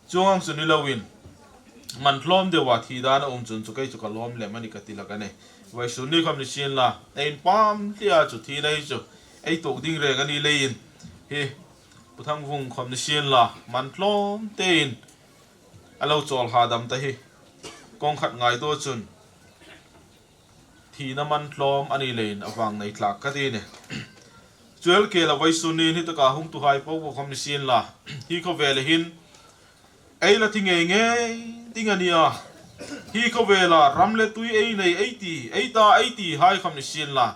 Chuong ang chu ni loin, man tlawm deu a thi dan a um chun chu kei chu ka lawm lem a nih ka ti hlak a nih. Vawisun ni khom ni sien la, ei inpam hle a chu thina hi chu ei tuok ding reng a ni leiin, hi Pu Thangvung khom ni sien la, man tlawm tein a lo chawl ha dam ta hi, kawng khat ngaituo chun thina man tlawm a ni leiin a vang nei tlak ka ti nih. Chuel kei la, vawisun ni hi taka hung tu hai po po khom ni sien la, hi khovela hin ei la thi ngei ngei ding a ni a. Hi khovela ram le tui ei nei, ei ti, ei ta, ei ti hai khom ni sien la,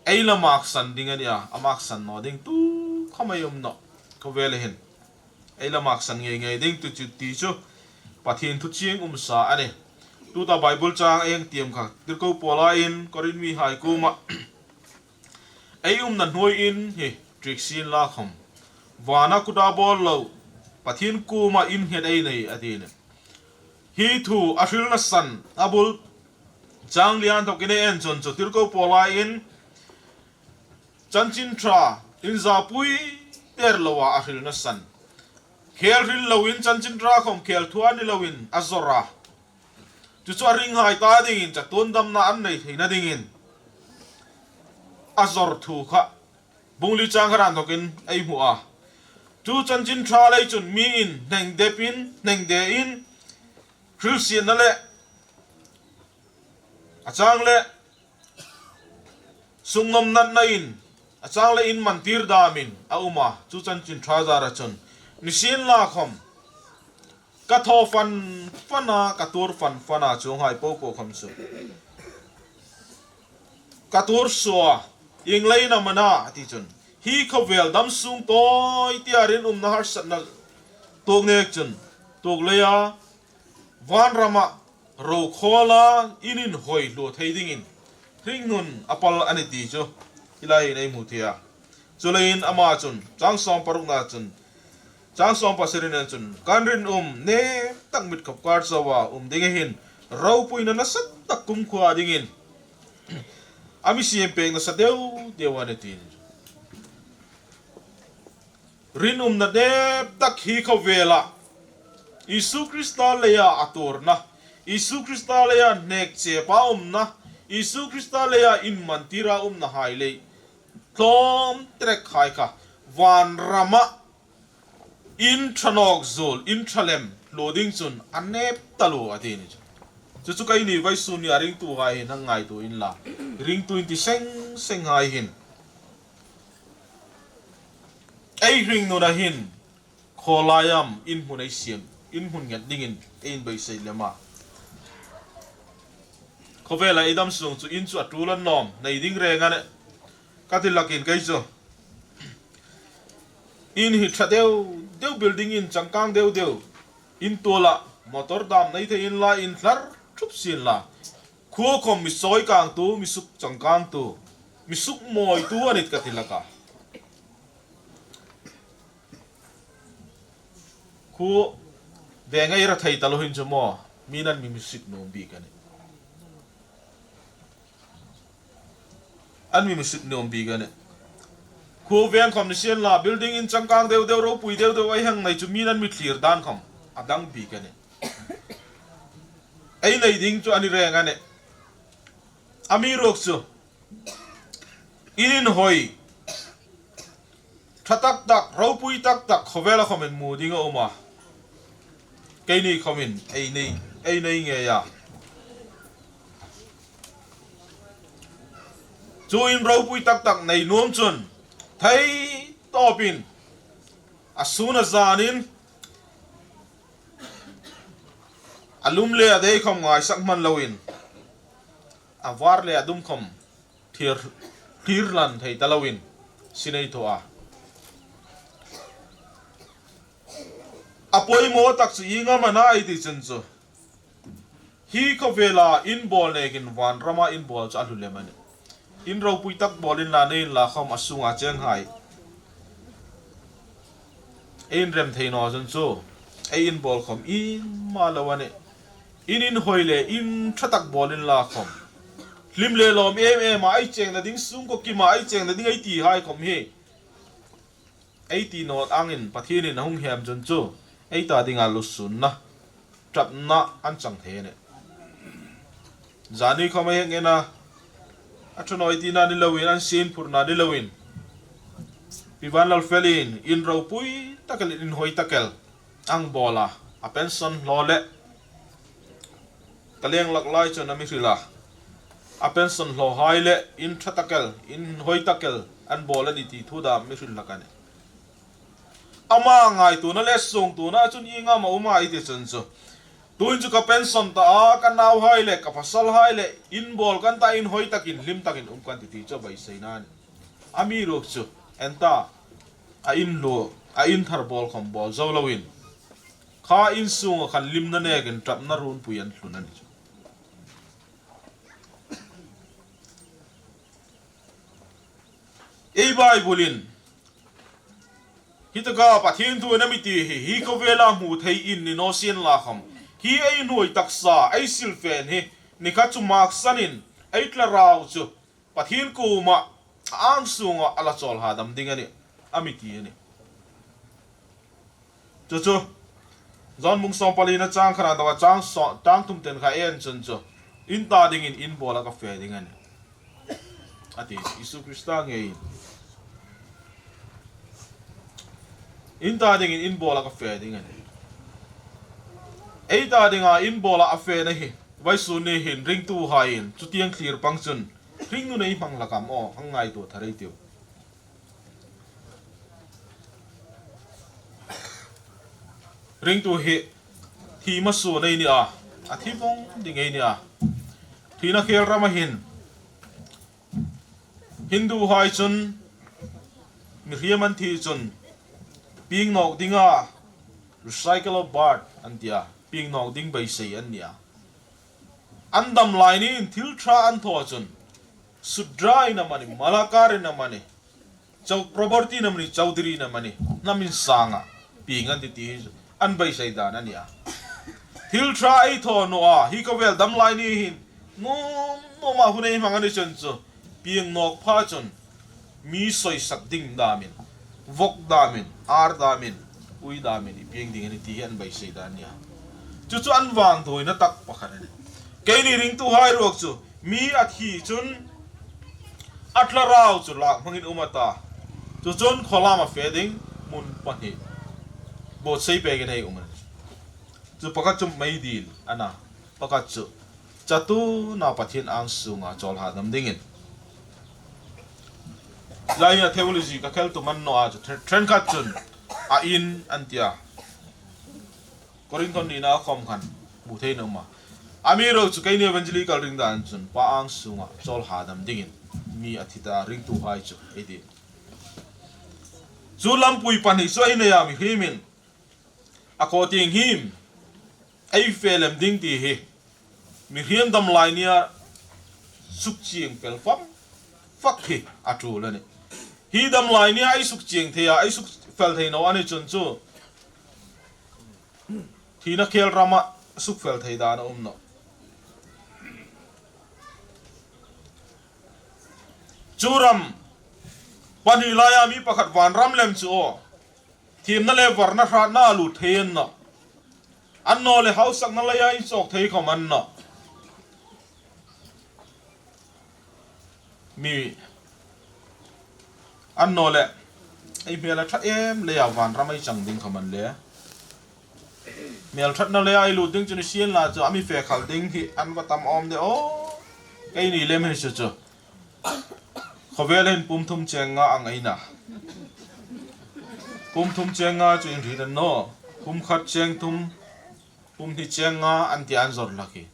ei la maksan ding a ni a. A maksan naw ding tu khom ei um nawh. Khovela hin ei la maksan ngei ngei ding tu chu ti chu Pathien thu chieng um sa a nih. Tuta Bible chang ei hang tiem kha, Tirko Paula in Korin mihai kuoma, ei umna hnuoi in hi ṭik sien la khom, vana kuta bawl lo Pathien kuoma innghet ei nei a ti nih. Hi thu a hrilna san a bul chang li a inthawkin ei en chun chu Tirko Paula in Chanchin Ṭha in zapui ter loa a hrilna san, khel hril loin, chanchin ṭha khom khel thua ni loin a zawr a. Chu chu a ringhai ta dingin chatuon damna an nei theina dingin a zawr thu kha bung li chang khat a inthawkin ei hmu a. Chu chanchin ṭha lei chun mi in hneng depin, hneng dein, hrilsietna le a chang le sungnom natna in, a chang le in mantir damin a um a, chu chanchin ṭha zara chun. Ni sien la khom, ka thaw fan fan a, ka tuor fan fan a, chuonghai po po khom chu ka tuor suo a, ieng leiin am a na, a ti chun, hi khovel dam sung tawi tia rinumna harsatna tuok nek chun, tuok leia vanrama ro khawla in inhoi hlua thei dingin hringnun a pal a nih ti chu hi lai hin ei hmu thei a. Chuleiin ama chun chang sawm parukna chun, chang sawm pasarina chun, kan rinum nep tak mit khop kar zoa um ding ahin, ropuina nasa tak kumkhua dingin a mi siem pek nasa deu deu a nih ti. Rinumna nep tak hi khovela Isu Krista leia a tuorna, Isu Krista leia hnekchepa umna, Isu Krista leia in mantira umna hai lei tlawm trek hai kha vanrama in ṭha nawk zuol, in ṭha lem hlua ding chun a nep taluo a ti ni chu. Chu chu keini vawisun ni a ringtuhai hin hang ngaituo inla, ringtu in ti seng seng hai hin, ei hringnuna hin khawlai am in hmun ei siem, in hmun nget dingin ei inbeisei lem a. Khovela ei dam sung chu in chu a tul a nawm, nei ding reng a nih. Kati lakin kei chu. In hi tha deu deu, building in changkang deu deu. In tol a motor dam nei thei in la in lhar thup sin la. Kho khom mi soi kang tu, mi suk changkang tu, mi suk moi tu anit kati laka. Khu venga ira thei talo hin chu mo, mi nan mi misik nom bi kani. An mi misik nom bi kani. Khu veng khom ni sien la, building in changkang deu deu, ropui deu deu, ai hang nei chu mi nan mi thlir dan khom adang bi kani. Ei nei ding chu ani reng ani. Ami rok chu. In in hoi. Tha tak tak, ropui tak tak, khovel a khomin mu ding a um a. Keini khomin, ei nei, ei nei nge ya. Chu in ropui tak tak nei nuam chun. Thei topin. A sun a zanin. A lum le a dei khom ngaisak man loin. A var le a dum khom. Thir, thir lan thei talo in. Sinei tho a. A poimo tak chu i ngam ana i ti chun chu. Hi khovela in bol nekin van rama in bol chu a lhu lem ani. In ropui tak bol in la nei in la khom a sunga cheng hai. Ei in rem thei no chun chu. Ei in bol khom i ma lo ani. In in hoi le in tha tak bol in la khom. Hlim le lom em em a ei cheng na ding sung ko kima ei cheng na ding ei ti hai khom hi. Ei ti no angin Pathian in a hung hem chun chu. Ei ta ding a lusun na. Trap na an chang thei ne. Zani khom ei nge na. A thu noi ti na ni lo in an sin phur na ni lo in. Pi Van Lal Fel in in ropui takel in hoi takel. Ang bol a, a pension lo le. Ka leng lak lai chun a mi hril a. A pension lo hai le, in tha takel, in hoi takel, an bol ani ti thu da mi hril lak ani. Ama ngaituna le sungtuna chun i ngam a um a i ti chun chu. Tuin chu ka pension ta a, ka nau hai le, ka pasal hai le, in bol kan ta in hoi takin, hlim takin um kan ti ti chu beisei na ni. Ami rok chu, en ta, a in lo, a in thar bol khom bol zo lo in. Kha in sung a khan lim na nekin trap na run pui an hlun ani chu. Ei Bible in, hitaka Pathian thu na mi ti hi, hi khovela mu thei in ni no sien la khom. Hi ei nuoi taksa, ei silfen hi, ni kha chu mak sanin, ei tla rau chu. Pathian kuma a ang sunga a la chol ha dam ding ani, a mi ti ani. Chu chu, John bung som pali na chang khat a dawa chang so, chang thum ten kha en chun chu. In ta dingin in bol a ka fe ding ani. A ti, Isu Krista ngei. In ta dingin in bol a ka fe ding ani. Ei ta dinga in bol a a fe na hi. Vaisun ni hin ringtu hai in, chu tiang thlir pang chun. Ring nu nei hmang lakam o, hang ngai tu tharei tiu. Ringtu hi, thi ma su nei ni a, a thi vong ding ei ni a. Thi na khel rama hin, Hindu hai chun, mi hriam an thi chun, ping nok ding a, recycle of birth an ti a, ping nok ding beisei an ni a. An dam lai ni in thil tha an tho chun, Sudra in a mani, Malakar in a mani, Chau, Property in a mani, Chaudhary in a mani, nam in sanga, ping an ti ti hi, an beisei dan ani a. Thil tha ei tho no a, hi ka vel dam lai ni hin, nom, nom a hun ei hmang ani chun chu, ping nok pha chun, mi soisak ding damin, vok damin, ar damin, ui damin, i ping ding ani ti hi an beisei dan ani a. Chu chu an vang doi na tak pakhat ani. Keini ringtu hai ruok chu, mi a thi chun, a tla rau chu lak hmangin um a ta. Chu chun kholam a fe ding, mun pahnih. Bot sei pek in hei um ani. Chu pakhat chu meidil, ana. Pakhat chu, chatu na Pathian ang sunga chol ha dam dingin. Lai a theology ka khel tu man no a chu, then, then khat chun, a in an ti a. Korinthon ni na khom khan, mu thei na um a. Ami ro chu keini evangelical ring dan chun, pa ang sunga, chol ha dam dingin. mi athi ta ringtuhai chu, eiti. Chu lampui pan hi chu eina jam hi min. A ko ting him. Ei fe lem ding ti hi. Mihem damlai nia sukching pel fam fak hi a thu le ni. Hi damlai nia ei sukching thei a, ei sukfel thei no ani chun chu. Thina khel rama sukfel thei dan a um no. Chu ram pan hi laia mi pakhat van ram lem chu o. Thimna le varna hratna a lut thei in no. An no le hausakna leia in chok thei khom an no. Mi an no le ei hmel a that em leia van ram ei chang ding khom an le. Hmel thatna leia ei lut ding chu ni sien la chu a mi fe khal ding hi an va tam om de o. Kei ni lem hi chu chu. Khovel hin pum thum cheng nga ang eina. Pum thum cheng nga chu in ri dan no. Pum khat cheng thum, pum hni cheng nga an ti an zor lak hi.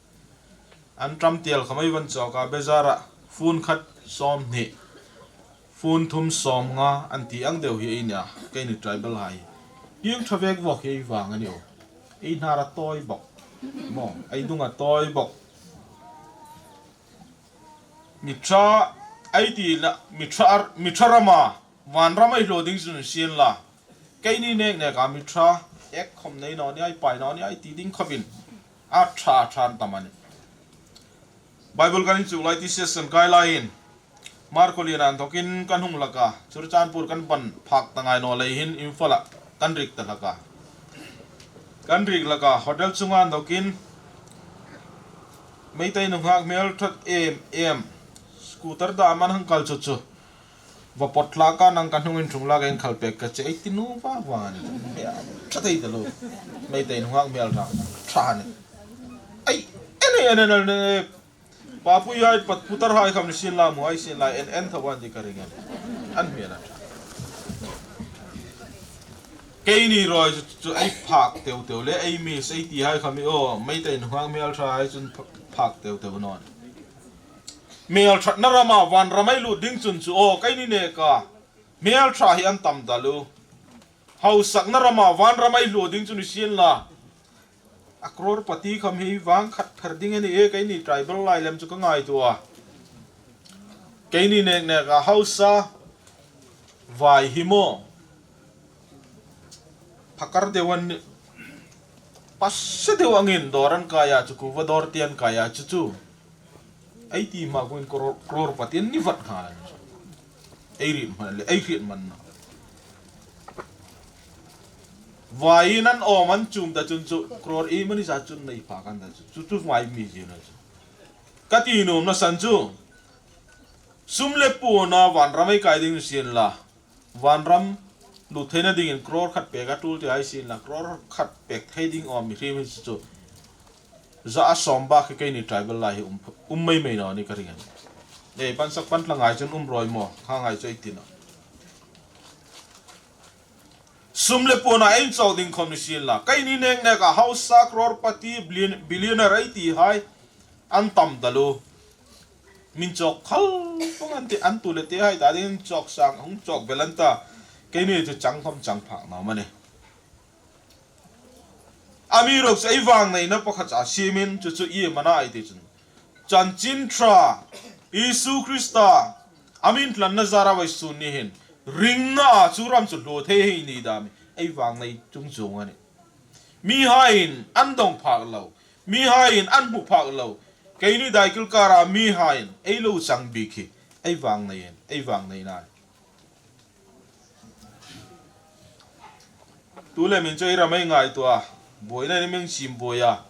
An tam tel khamai van chok a bezara phone khat som hni. Phone thum som nga an ti ang deu hi eina. Kei ni tribal hai. Piang thavek vok hi ei vang ani o. Ei hnar a toi bok. Mo, ei dung a toi bok. Mitha, ei ti la, mitha, mitha rama, van rama ei lo ding chun sien la. Kei ni nek nek a mitha, ek khom nei no ni ai pai no ni ai ti ding khovin. A tha than tamani. Bible kan chu lai ti session kai lai in. Marko lian an thokin kan hung laka, Churachandpur kan ban phak tangai no lei hin Imphal a kan rik ta laka. Kan rik laka, hotel chunga an thokin, Meitei nunghak hmel that em em. Scooter da man hang kal chu chu. Va pot laka nang kan hung in thung laka in khal pek ka che ei ti nu va va ni. That ei ta lo. Meitei nunghak hmel that. That ni. Ai, ene ene ene. Papui hai pat putar hai kham ni sin la mu hai sin la en en thawan di ka ring en. An hmel a. Kei ni roi chu, chu ei phak teu teu le ei mi sei ti hai kham i o, Meitei nunghak hmel that hai chun ph-, phak teu teu non. Hmel thatna rama van ram ei lut ding chun chu o, kei ni neka hmel that hi an tam ta lu. Hausakna rama van ram ei lut ding chun i sin la. A crore pati kham hi vang khat pher ding ani e, kei ni tribal lai lem chu ka ngaituah a. Kei ni nek nek a hausa vai hi mo. Phakar deu an ni. Pase deu angin dor an kaya chu kuva dor tian kaya chu chu. Ei ti ma kuin crore, crore pati an ni vat kha. Ei ri man le, ei ri man na. Vai nan om an chum ta chun chu, crore i mani sa chun nei pha kan ta chu. Chu chu vai mi ji na chu. Ka ti nom na san chu. Sum le pu na van ram ei kai ding sin la. Van ram lut theina dingin crore khat pek a tul ti ai sin la, crore khat pek thei ding om mi hrim hi chu. Za a som ba khi kei ni tribal lai hi um, um mai mai no ni ka ring an. Ei, pansak pan tla ngai chun um roi mo, kha ngai chu ei ti na. Sum le pu na ei chok ding khom ni sin la. Kei ni nek nek a hausa crore pati billion-, billionaire ei ti hai. An tam ta lu. Min chok khal pong an ti an tu le te hai ta ding chok sang hung chok bel an ta. Kei ni chu chang khom chang phak na ma ni. Ami rok chu ei vang nei na pakhat a simin chu chu i mana ai ti chun. Chanchin Tha, Isu Krista, amin tlanna zara vai sun ni hin. Ringna a chu ram chu lo thei hei ni dami. Ei vang nei chung chung ani. Mi hai in an dong phak lo. Mi hai in an hmu phak lo. Kei ni daikil kara mi hai in ei lo chang bik hi. Ei vang nei in, ei vang nei nai. Tu le min chu ei ram ei ngaituah a. Buaina ni min sim buai a.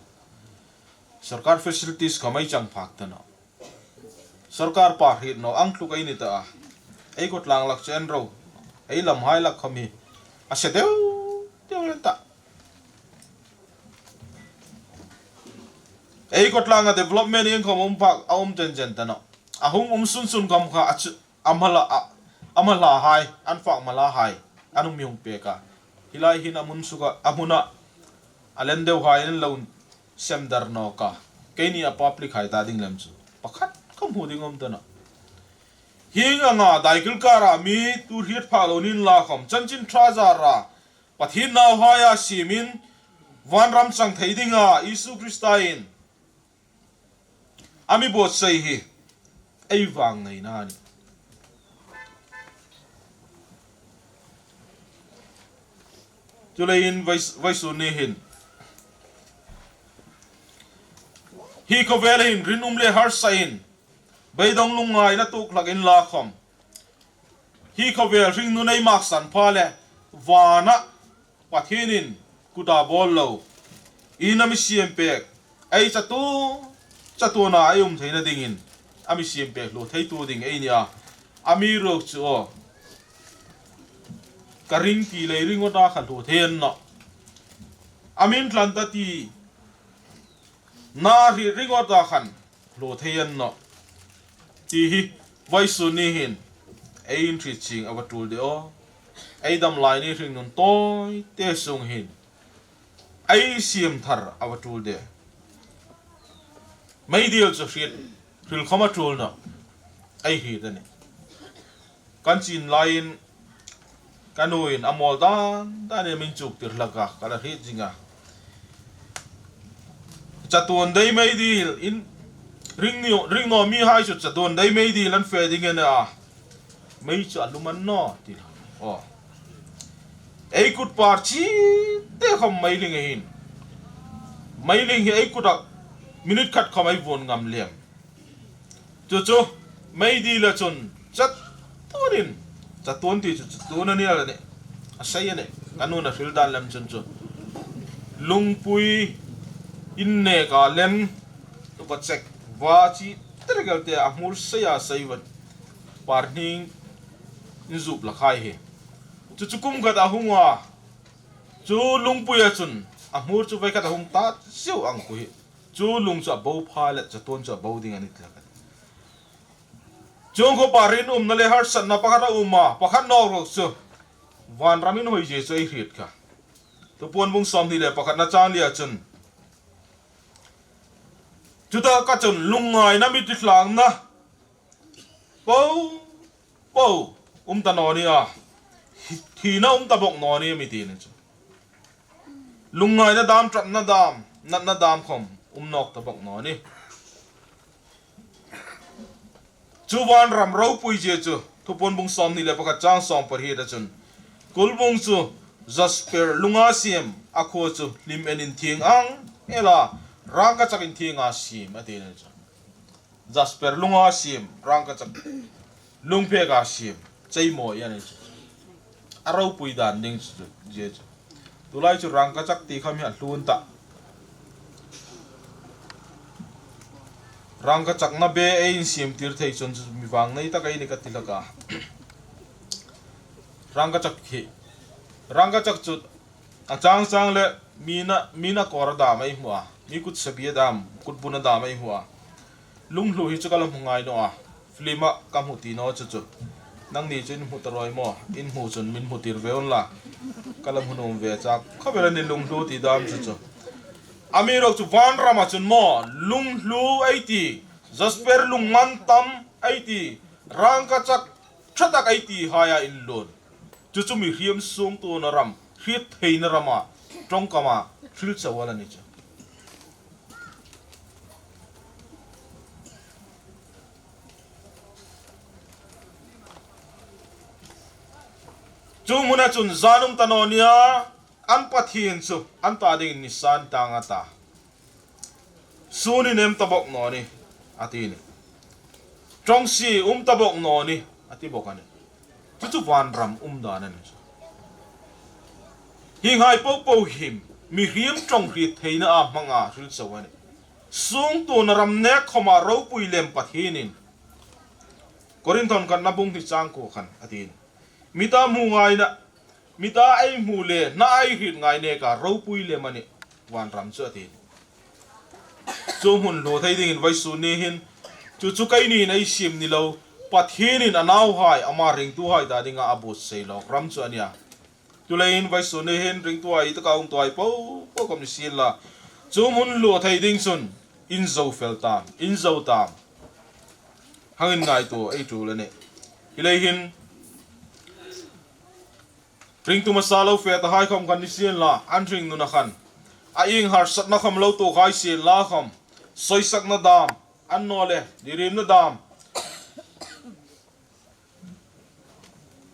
Sorkar facilities kham ei chang phak ta na. Sorkar pa hriet no ang tluk ei ni ta a. Ei kotlang lak chu en ro. Ei lam hai lak kham hi. A se deu, deu len ta. Ei kotlang a development eng kham um phak a um chen chen ta no. A hung um sun sun kham kha a chu, a mala a, a mala hai, an fak mala hai, an um mi hung pek a. Hilai hin a mun suka, a muna, a len deu hai an lo sem dar no ka. Kei ni a public hai ta ding lem chu. Pakhat kham hu ding um ta no. Hinga nga daikil kara mi tu hiat pha lo nin la khom chanchin tha zara Pathen nauhai a simin vanram chang thei dinga Jesu Christa in ami bot sei hi ei vang nei na ni. Tulei in vais- vaisu ni hin hi khovel hin rin um le harsa in beidong lungngai na tuk lak in la khom hi khovel hringnun ei maksan pha le vana Pathen in kuta bol lo in ami siam pek ei chatu chatu na ei um theina dingin ami siam pek lo thei tu ding ei ni a. Ami rok chu o ka ring ti lei ring ota kha lo thei an no. Amin tlan ta ti na ri ring ota khan lo thei an no. Ti hi vaisu ni hin ei in thri ching a va tul de o. Ei dam lai ni hringnun toi te sung hin ei siam thar a va tul de. Meidil chu hriat hril khom a tul no. Ei hriat ani. Kan chin lai in ka nu in a mol dan dan in min chuk tir hlak a ka la hriat jing a. Chatuan dei meidil in ring ni ring no mi hai chu chatuan dei meidil an fe ding en a. Mei chu a lum an no ti la. O. Ei kut par chi te khom meiling hin. Meiling hi ei kut a minute khat khom ei von ngam lem. Chu chu meidil a chun chatuan in chatuan ti chu chatuan ani a la ni. A sei ani. Ka nu na hril dan lem chun chu. Lungpui in ne ka len tu ka chek va chi te gel te a hmul sei a sei va par hning in zup la khai hi. Chu chu kum khat a hung a chu lungpui a chun a hmul chu vai khat a hung ta siu ang ku hi. Chu lung chu a bo pha le chatuan chu a bo ding ani ti la ka. Chung kho pa rin umna le harsatna pakhat a um a, pakhat nok rok chu vanram in hoi je chu ei hriat kha. Thupuan bung som ni le pakhat na chang lia chun. Chuta ka chun lungngai na mi ti hlangna. Po, po, um ta no ni a. Hi- Thina um ta bok no ni mi ti ni chu. Lungngai na dam, trap na dam, nat na dam khom, um nok ta bok no ni. Chu vanram ropui je chu, Thupuan bung som ni le pakhat chang som pariat a chun. Kulbung chu, jasper lunga siam, a kho chu, lim en in thing ang, ela, rangkachak in thing a siam, a ti ni chu. Jasper lunga siam, rangkachak, lungphek a siam, chei mo i ani chu. A ropui dan ding chu, je chu. Tulai chu rangkachak ti kham hi a hlun ta. Rangkachak na be ei in siam tir thei chun chu mi vang nei ta ka i ni ka ti la ka. Rangkachak hi. Rangkachak chu a chang chang le mi na, mi na kor a dam ei hmu a. Mi kut sabi a dam, kut bun a dam ei hmu a. Lunglhu hi chu ka la hmu ngai no a. Film a ka hmu ti no chu chu. Nang ni chu in hmu ta roi mo. In hmu chun min hmu tir ve un la. Ka la hmu nom ve chak. Kha ve la ni lunglhu ti dam chu chu. Ami rok chu vanram a chun mo. Lunglhu ei ti. Jasper lungman tam ei ti. Rangkachak tha tak ei ti hai a in lun. Chu chu mi hriam sung tu na ram. Hriat thei na ram a. Trong kam a. Hril chawal ani chu. Chu muna chun zanum ta no nia, an Pathian chu, an ta ding nisan tang a ta. Sun in em ta bok no ni, a ti ni. Trong si um ta bok no ni, a ti bok ani. Chu chu vanram um dan ani chu. Hi ngai po po him, mi hriam trong hriat theina a hmang a hril chawal ani. Sung tu na ram nek khom a ropui lem Pathian in. Korinthon khat na bung hi chang ko khan a ti ni. Mita hmu ngai na, mita ei hmu le, na ei hriat ngai nek a ropui lem ani vanram chu a ti ni. Chu hmun lo thei ding in vaisu ni hin, chu chu kei ni in ei sim ni lo, Pathian in a nauhai, ama ringtuhai ta ding a a buot sei lok ram chu a nia. Tulai in vaisu ni hin ringtuhai ta ka um tuhai po, po kom ni sin la. Chu hmun lo thei ding chun, in zo fel tam, in zo tam. Hang in ngai tu, ei tu le ni. Hilai hin, ringtu masa lou fe tahai kham khan ni sien la, an hringnun a khan. A ing harsatna kham lou to khai sien la kham. Soisakna dam, an no le, dirimna dam.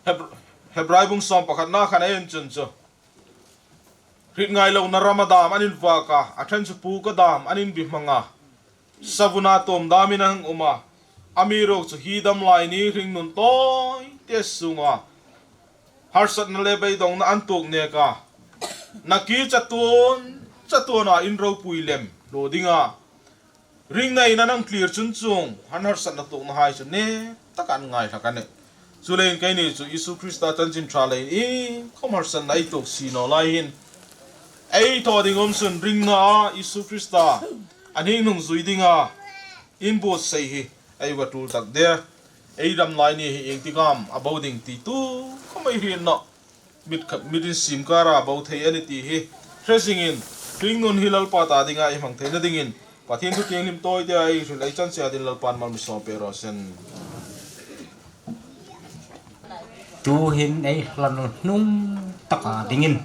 Heb-, Hebrai bung som pakhatna khan a en chun chu. Hrit ngai louna rama dam an in vak a, a then chu pu ka dam an in bihmang a. Savuna tom dam in a hung um a. Amiruokchu hi dam lai ni hringnun toi te sunga. Harsatna le beidongna an tuok nek a. Na ki chatuan, chatuan a in ropui lem, lo ding a. Ringna in a nang clear chun chung, han harsatna tuokna hai chu ne, taka an ngai hlak a ne. Chuleh in keini chu Isu Krista chanchin tha leh in i khom harsatna i tuok si no lai hin. Ei tho ding um sun ringna a Isu Krista, an hing nung zui ding a, in buot sei hi, ei va tul tak de. Ei ram lai ni hi eng tikam, a bo ding ti tu, khom ei hriet no. Mit khat, mit in sim kara bo thei a ni ti hi. Hre zing in, hringnun hi Lalpa ta dinga i hmang theina dingin, Pathian thu thienghlim toi te a i hril ei chan sia din Lalpan mal mi sawm pe ro sen. Tu hin ei hla nunung taka dingin.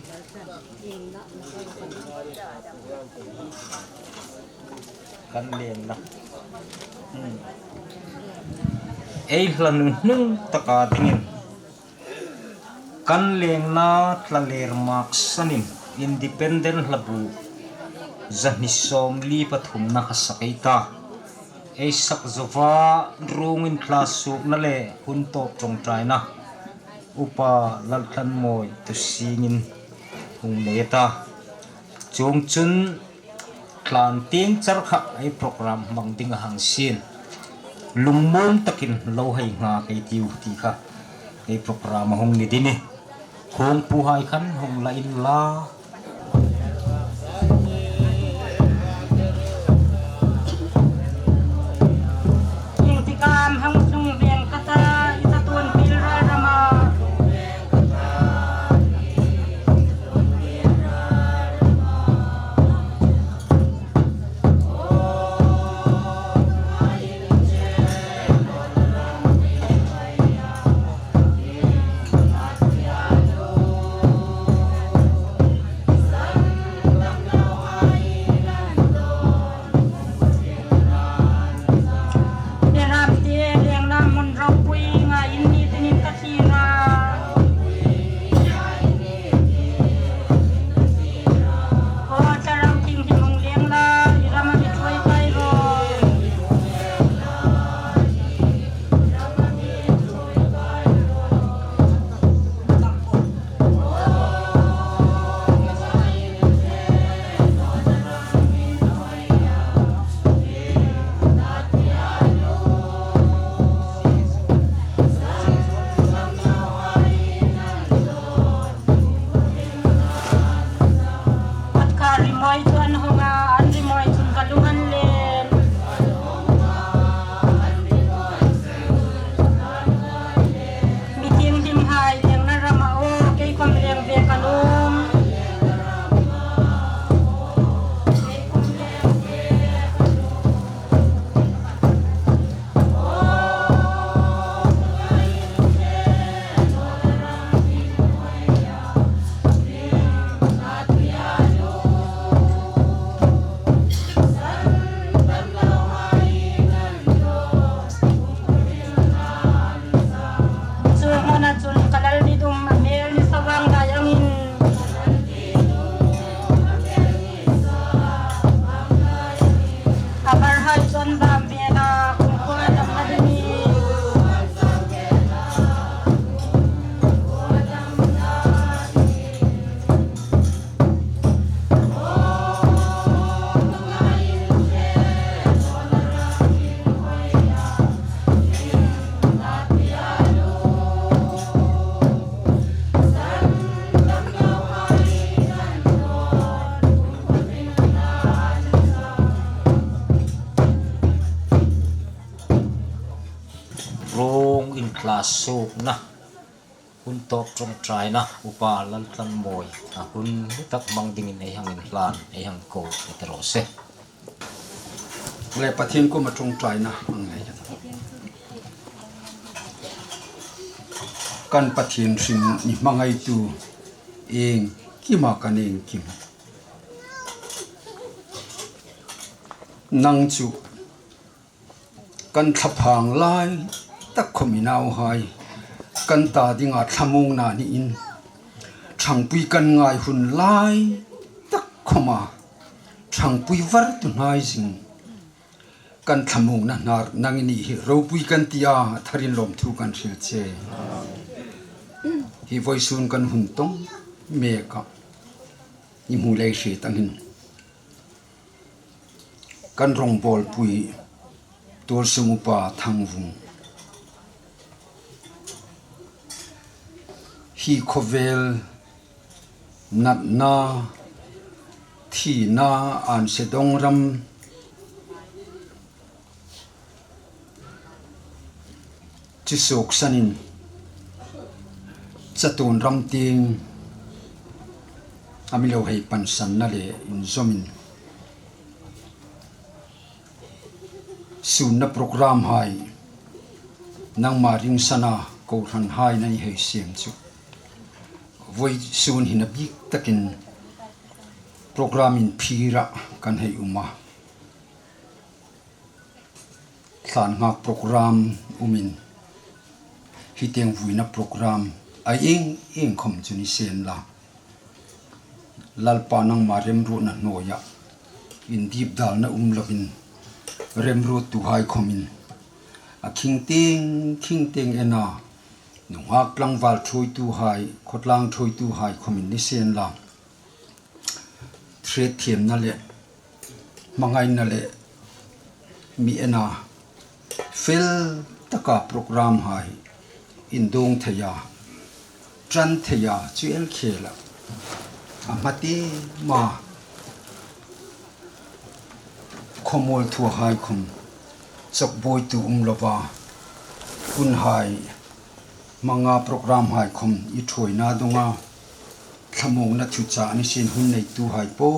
Kan leng na. Hmm. Ei hla nunung taka dingin. Kan lengna tlaler maksanin independent hlabu zahni sawmli pathumna kha sak ei ta. Ei sak zova rungin thla sukna le hun tawp ṭawngṭaina Upa Laltlanmawi Tusingin hung nei ta. Chuongchun tlan tieng char kha ei program hmang ding a hang sin. Lungmong takin lo hei nga kei tiu ti kha ei program a hung ni ding a nih. Khawngpuhai khan hung la inla. Eng tikam hang sung veng kata i ta tuan pil ral rama. Khat kha rimoi chu an hong a, an rimoi chun ka lung an len. Mi thienghlim hai lengna rama o, kei khom leng ve ka lung. Chu hmuna chun ka lal ni dum a mel ni sa vang lai angin. A var hai chun bam ve na kum khua dam a ding hi. Rung in tla sukna, hun tawp ṭawngṭaina, Upa Laltlanmawi, a hun tak hmang dingin ei hang inhlan, ei hang ko, ei ta ro se. Le Pathian kuoma ṭawngṭaina, ang le. Kan Pathen hing ni hmangaitu, engkima kan engkim. Nang chu kan thaphang lai tak khom i nauhai, kan ta dinga thamongna ni in, thangpui kan ngai hun lai tak khoma, thangpui var tu hnai zing kan thamongna hnar nang i ni hi ropui kan tia, tharin lom thu kan hril che. Hi voisun kan hun tong meka i mu lei hre tang hin, kan rongbolpui Tualsung Upa Thangvung, hi khovel natna, thina, ansedong ram chu suksan in, chatuan ram ting a mi lo hei pansanna le inzomin, sunna program hai, nangma ringsana kohran hai na i hei siam chu, voisun hin a bik takin program in phira kan hei um a. Thlan nghak program umin, hiteng vuina program a eng eng khom chu ni sen la, Lalpa nangma remruatna hnuoia, indipdalna um loin, remruattuhai khomin, a khingteng, khingteng ena, nunghak tlangval thuoituhai, khotlang thuoituhai khomin ni sen la, hriet thiemna le hmangaina le mi ena fel taka program hai indong theia, tran theia, chu el khela, a hmati ma khomol thuahai khom chokboitu um lova, hun hai, hmanga program hai khom i thuoina donga, thamongna thucha ni sen hun neituhai po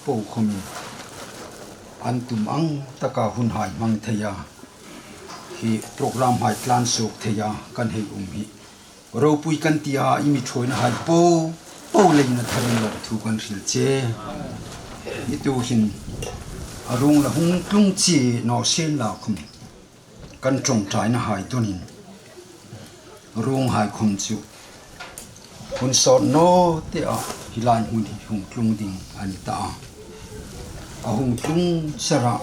po khomin, an tum ang taka hun hai hmang theia, hi program hai tlan suk theia kan hei um hi, ropui kan tia i mi thuoina hai po po leina tharin lom thu kan hril che. I tu hin a rung la hung tlung che naw sen la khom, kan ṭawngṭaina hai tunin, rung hai khom chu hun sawt naw te a, hi lai hmun hi hung tlung ding a ni ta a. A hung tlung sara,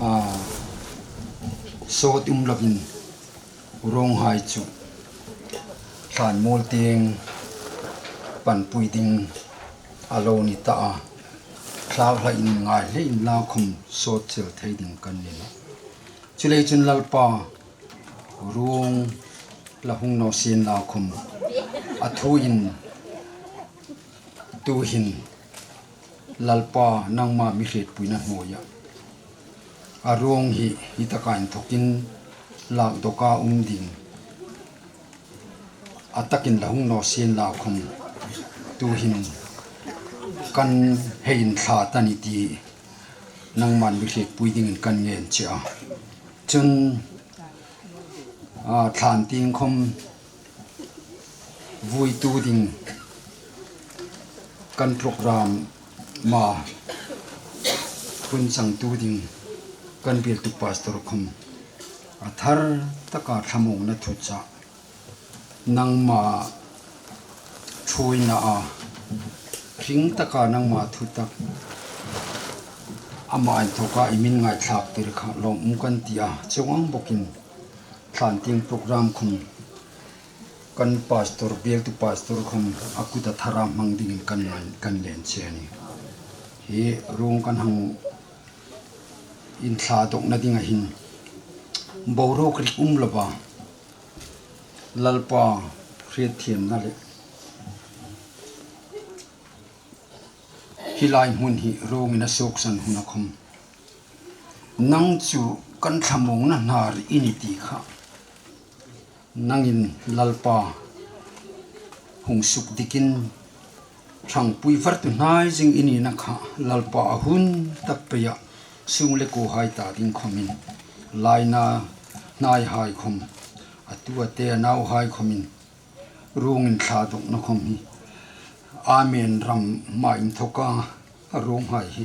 a, sawt um lovin, rung hai chu thlan mawl tieng panpui ding a lo ni ta a. Thlau hlai in ngai hle in la khom sawt chel thei ding kan ni lo. Chulei chun Lalpa, rung la hung naw sen la khom, a thu in tu hin Lalpa nangma mi hrietpuina hnuoia, a rung hi, hi taka inthokin lak doka um ding a takin la hung naw sen la khom, tu hin kan hei inthla ta ni ti nangman mi hrietpui dingin kan ngen che a. Chun, a, thlan tieng khom vuitu ding kan program ma hun changtu ding kan bialtu pastor khom a thar taka thamongna thucha, nangma thuoina a, hring taka nangma thutak, ama inthoka i min ngaithlak tir kha lawm um kan ti a, chuong ang bawkin thlan tieng program khom kan pastor, bialtu pastor khom a kut a thara hmang dingin kan ngen, kan ngen che a nih. Hi rung kan hang inthla dawkna ding a hin boruok rik um lova, Lalpa hriet thiemna le hi lai hmun hi rungin a suksan hun a khom, nang chu kan thamongna hnar i ni ti kha nangin Lalpa hung suk dikin, thangpui vartu hnai zing i nina kha Lalpa a hun tak peia sung le kuo hai ta ding khomin, laina hnai hai khom, a tu a te a nau hai khomin, Rung in thladohna khom hi. Amen ram ma in thoka rung hai hi.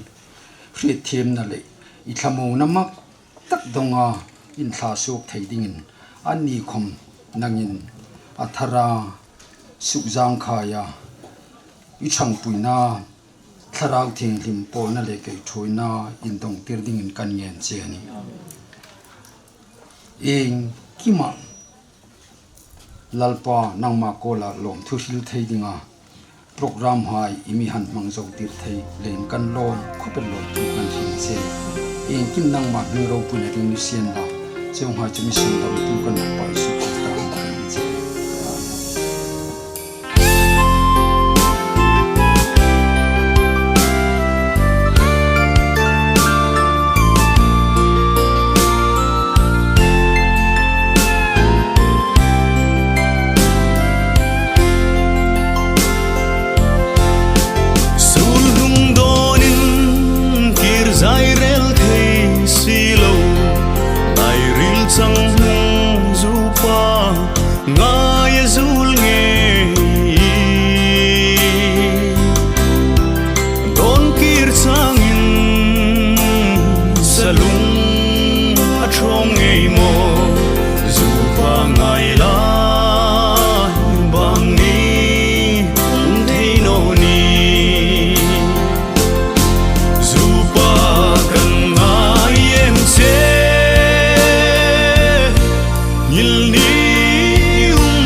Hriet themna le i thlamouna mak tak donga in thla suak thei dingin ani khom nangin a thara suk jang khaia i changpuina Thlarau Thienghlim polna le kei thuina in dongtir dingin kan ngen che ni. Eng kima Lalpa nangma kola lom thu hril thei dinga program hai i mi han mang zo tir thei len kan lom khopet lom thu kan hril che. Eng kim nangma hming ropuina ding ni sian la. Cheu hai chu mi sandam tu kan Lalpa Jesu Christa kan che. Sul hung donin kir jai rel thei silo, lai ril chang hung jupa ngai a jul ngei. Don kir changin salung a thong ngei mo, jupa ngai lai bang ni um thei no ni. Jupa kan ngai em che, ngil ni um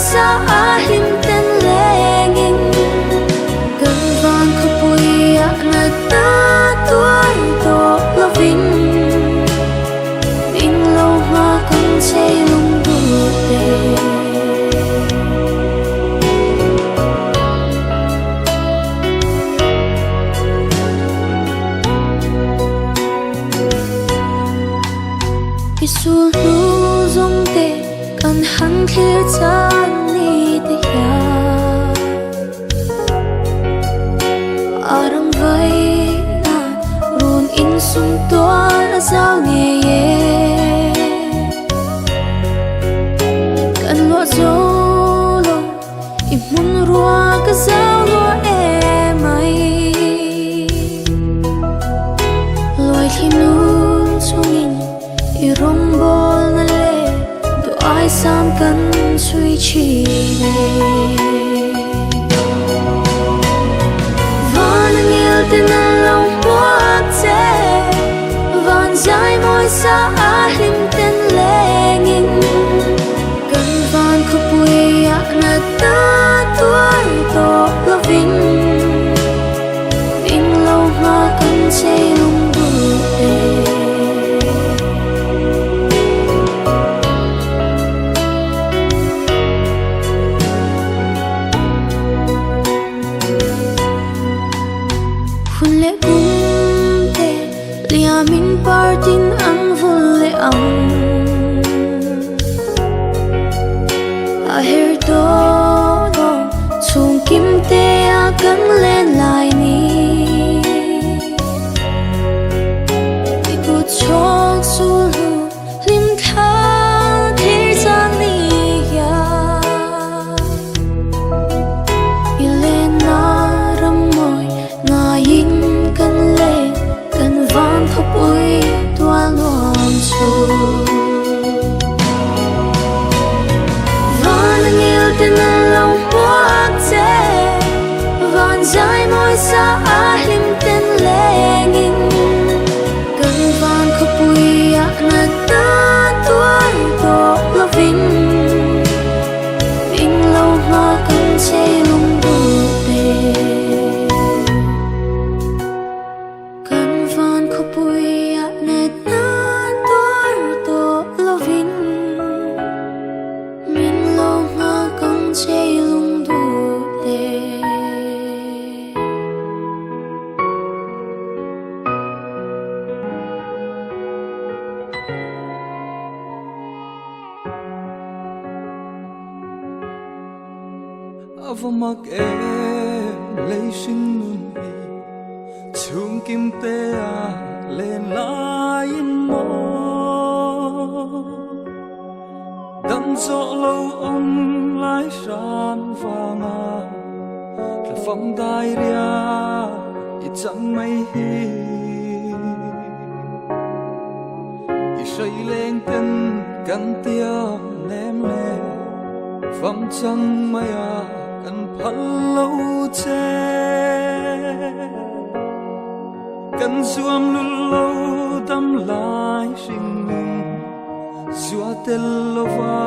Sa a hlim ten lengin, kan van khopui a natna tuar toh lovin, min lo nga kan chei lungdute. Isul nu zong te kan han thlir chan ni te hia. Arang vai nan run in sum tuan a zau ngei e. Kan luah zo lo, i hmun rua ka zau lua e mai. Luai thli nu chungin i rong bol na le, duai sam kan sui chi le. Van ngil te na long puak che, van zai moi sa a hlim ten lengin, kan van khopui a natna tuar toh lovin, min lo nga kan chei lungdute. Hun le kum te liamin partin ang vul le ang a her to to, chung kim te a kan len lai ni. I kut chok su lu lim tha thei zang ni ya. I len na ram moi, ngaiin kan len, kan van khopui tual nuam chu. Van ngil te na long puak che, van zai moi sa a hlim ten lengin, kan van khopui a natna tuar toh lovin, min lo nga kan chei lungdute. Kan van khopui a natna tuar toh lovin, min lo nga kan chei lungdute. A va mak em lei hringnun hi, chung kim te a len lai in maw. Dam zoh lo om lai hran vanga, tla fam dai ria i chang mai hi. I sei leng ten kan tiam nem le, fam chang mai a kan phal lo che. Kan zuam lul lo dam lai hringnun, zua tel lova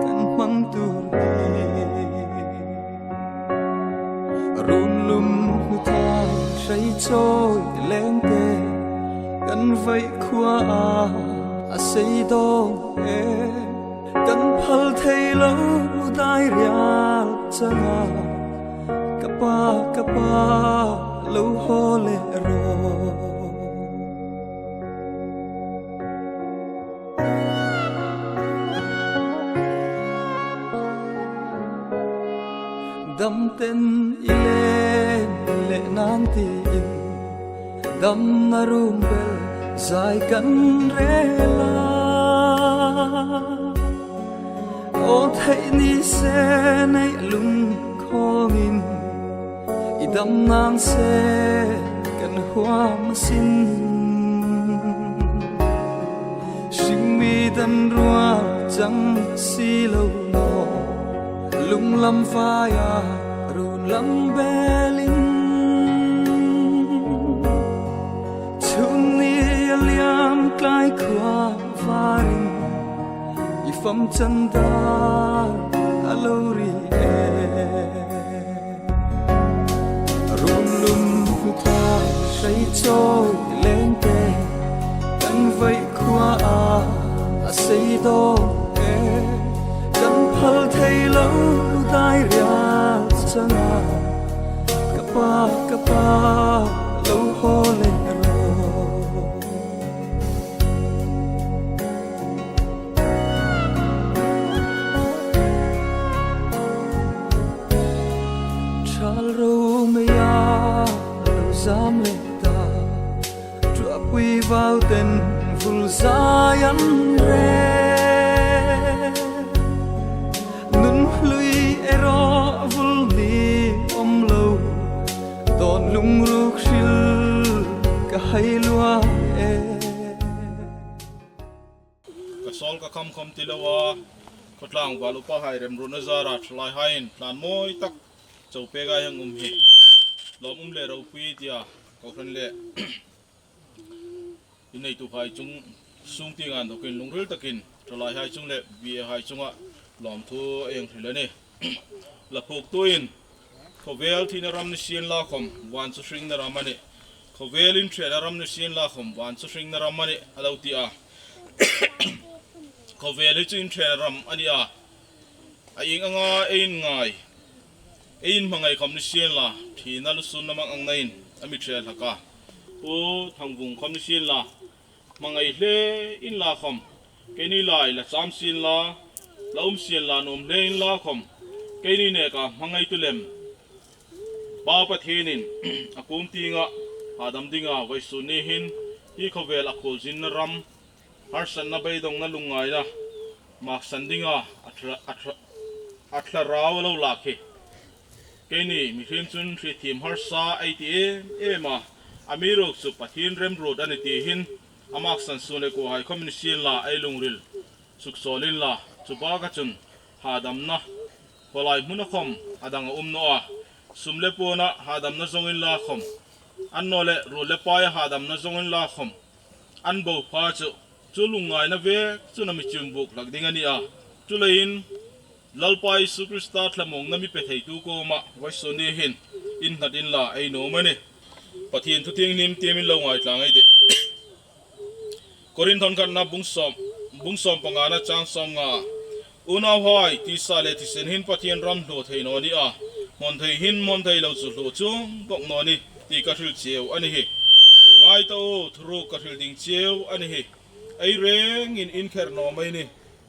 kan hmang tur hi. Run lum nu thang sei choi leng te, kan vai khua a, a sei dong e. Kan phal thei lo dai rial changa, ka pa, ka pa, lo ho le ro. Dam ten i len le nan tin, damna rung bel zai kan rel a. O thei ni se nei lung khong in, i dam nan se kan huam sin. Hringmi dan rual chang si lo naw, lunglam vai a run lam bel in. Chun ni a liam tlai khua varin, i fam chan dan lo ri e. Rum lum thai sei choi leng te, kan vai khua a, a sei do e. Kan phal thei lo dai ria changa, ka pa, ka pa, lo ho le ro. Thal ro maya lo zam le ta, tua pui vau ten vul zayan re. Nun hlui ero vul ni om lo, don lung ruk hril ka hai lua e. Ka sol ka kham khom ti lo a, khotlang val upa hai remruatna zara thalai haiin tlan moi tak chopek a hung um hi. Lom um le ropui tia, kohran le i neitu hai chung sung ti ngan dokin lungril takin thalai hai chung le V A hai chunga lom thu a hung hril a ni. La phuk tuin, khovel thina ram ni sien la khom, van chu hringna ram a ni. Khovel in thena ram ni sien la khom, van chu hringna ram a ni, a lo ti a. Khovel hi chu in thena ram a ni a. A ing anga ei in ngai, ei in hmangai khom ni sien la, thina lusunna mang ang na in a mi thel hak a. Pu Thangvung khom ni sien la, hmangai hle in la khom, keini lai la cham sien la, la um sien la nuam hle in la khom, keini neka hmangai tu lem. Pa Pathen in a kum tinga hadam dinga vawisun ni hin hi khovel a khol zinna ram, harsatna, beidongna, lungngaina, maksan dinga a thla, a thla, a thlarau a lo lak hi. Keini mihriem chun hriet thiem harsa ei ti em em a, amiruokchu Pathien remruot a ni ti hin a maksan sun le kuo hai khom in sien la ei lungril suksawl in la, chu bakah chun hadamna, kholai hmuna khom a dang a um naw a, sum le puona hadamna zong in la khom, annawleh ruol le pai a hadamna zong in la khom, an bo pha chu, chu lungngaina vek chun a mi chim buk hlak ding a ni a, chuleiin Lalpa Isu Krista thlamuongna mi pe theitu kuoma vawisun ni hin innghat in la ei nuom a nih. Pathien thu thienghlim tiem in lo ngaitlang ei tih. Korinth khatna bung sawm, bung sawm pangana chang sawmnga. Unauhai, tisa le thisen hin Pathien ram hluo thei naw ni a, hmawn thei hin hmawn thei lo chu hluo chuong bawk naw ni ti ka hril cheu a ni hi. Ngai ta u, thuruk ka hril ding cheu a ni hi. Ei rengin in kher naw mai ni.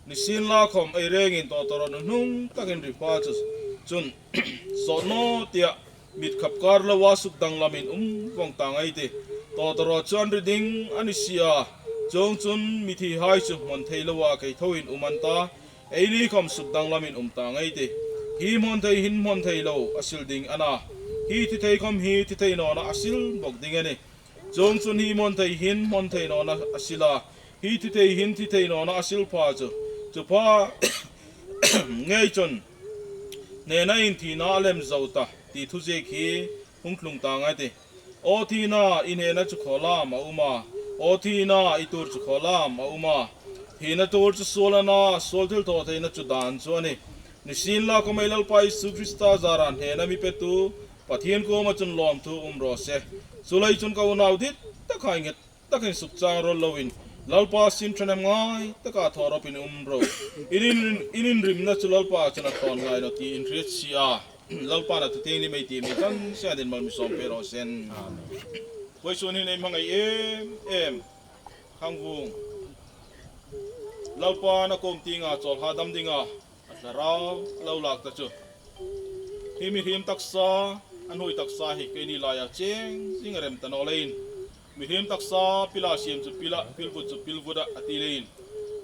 Nisienlakhawm ei rengin tawtawrawt nunung takin ri pha chu chun, sawt naw tia mit khapkar loa sukdanglamin um vawng tang ei tih. Tawtawrawt chu an ri ding a ni si a, chuongchun mithihai chu hmawn thei loa kei thoin um an ta, eini khawm sukdanglamin um tang ei tih. Hi hmawn thei hin hmawn thei lo a sil ding a na, hi thi thei khawm hi thi thei nawna a sil bawk ding a nih. Chuongchun hi hmawn thei hin hmawn thei nawna a sil a, hi thi thei hin thi thei nawna a sil pha chu, chu pha ngei chun hnena in thina a lem zo ta ti thuziek hi hung tlung tang ei tih. Aw thina, i hnena chu khaw lam a um a, aw thina, i tuor chu khaw lam a um a. Thina tuor chu suol a na, suol thilthawtheina chu dan chu a nih. Nisienlakhawm ei Lalpa Isu Krista zara hnena mi petu Pathien kuoma chun lawmthu um raw se. Chulei chun ka unau, dit takhai nget takin sukchang rawl loin, Lalpa sin ṭhahnem ngai taka thawrawpin um ro. In, in, in inrimna chu Lalpa chun a thawn ngai naw ti in hriet si a. Lalpa'n a thu thienghlim ei tiem hi chang sia din mal mi sawm pe raw se. Vawisun hin ei hmangai em em Khangvung, Lalpa'n a kuom tienga chawlhadam dinga a thlarau a lo lak ta chu, hi mihriem taksa, a hnuoi taksa hi keini laia cheng zing a rem ta naw leiin, mihriem taksa pila siem chu pila, pilvut chu pilvuta a ti leiin,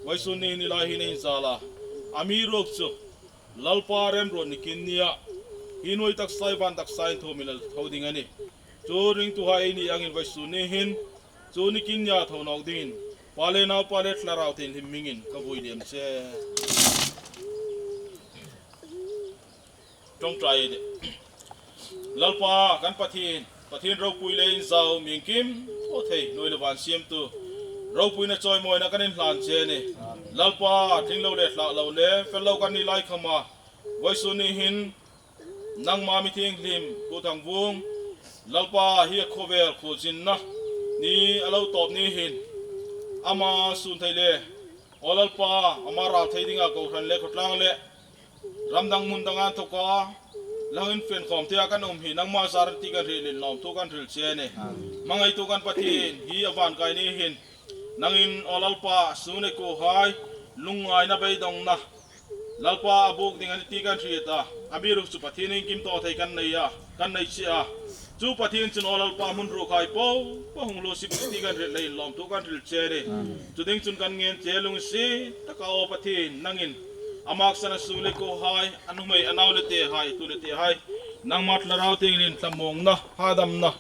vawisun ni hin hi lai hin ei inzal a, amiruokchu Lalpa remruat ni kin nia hi hnuoi taksa hi van taksa in thuomin a tho ding a nih. Chu ringtuhai eini angin vawisun ni hin chu ni kin nia tho nawk dingin Pa le Naupa le Thlarau Thienghlim hmingin ka vui liam che. Ṭawngṭai ei tih. Lalpa kan Pathien, Pathien ropui le inzau, mi kim thaw thei, hnuoi le van siemtu, ropuina chawimawina kan inhlan che a nih. Lalpa, tling lo le thlak lo le fel lo kan ni lai khawma, Vawisun ni hin, nangma mi thienghlim Pu Thangvung, Lalpa hi a khovel khuljinna ni a lo tawp ni hin, ama sun thei le, aw Lalpa, ama ral thei dinga kohran le khawtlang le ramdang mun dang a inthoka la hung infen khawm thei a kan um hi nangma zar in ti kan hril in lawmthu kan hril che a nih. Hmangaitu kan Pathian, hi a van kai ni hin nangin aw Lalpa, sun le kohai lungngaina beidongna Lalpa a buk ding a nih ti kan hriet a, amiruokchu Pathian in kimtawh thei kan nei a, kan nei che a. Chu Pathian chun aw Lalpa, hmun ruokhai po po hung losip ti kan hril le in lawmthu kan hril che a nih. Chu ding chun kan ngen che lungset taka aw Pathian, nangin a maksana sun le kohai, a numei a nau le tehai, tu le tehai, nangma Thlarau Thienghlim thamawngna, hadamna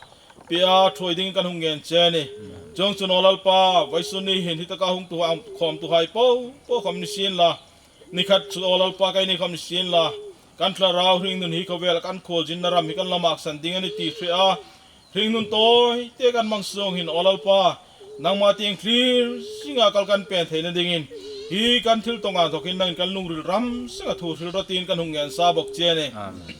pia thuoi ding kan hung ngen che a nih. Chuong chun aw Lalpa, vawisun ni hin hi taka hung tu, khawmtuhai po po khawm ni sien la, ni khat chu aw Lalpa, keini khawm ni sien la, kan thlarau hringnun hi khovel kan khuljinna ram hi kan la maksan ding a nih ti hre a, hringnun tawite kan mang sung hin aw Lalpa, nangma thienghlim zinga kal kan pen theina dingin, hi kan thil tonga thawkin nangin kan lungril ram sanga thu hril rawh tiin kan hung ngen sa bawk che a nih. Amen.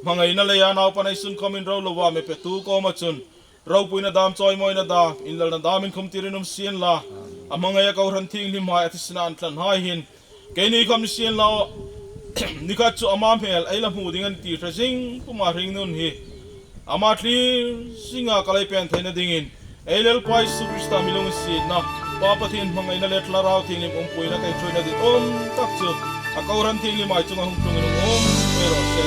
Hmangaina leia naupa neisun khawmin ro lova mi petu kawma chun ropuina dam, chawimawina dam, inlalna dam in khum tirin um sien la, a hmangaia kohran thienghlimhai, a thisina an thlanhai hin, keini khawm ni sien la, ni khat chu ama hmel ei la hmu ding a nih ti hre zing puma hringnun hi ama hlim zinga kal ei pen theina dingin, ei Lalpa Jesu Krista mi lunginsietna, Pa Pathian hmangaina le Thlarau Thienghlim umpuina, kei thuoina dinmun tak chu a kohran thienghlimhai chunga hung tlungin um, um ei raw se.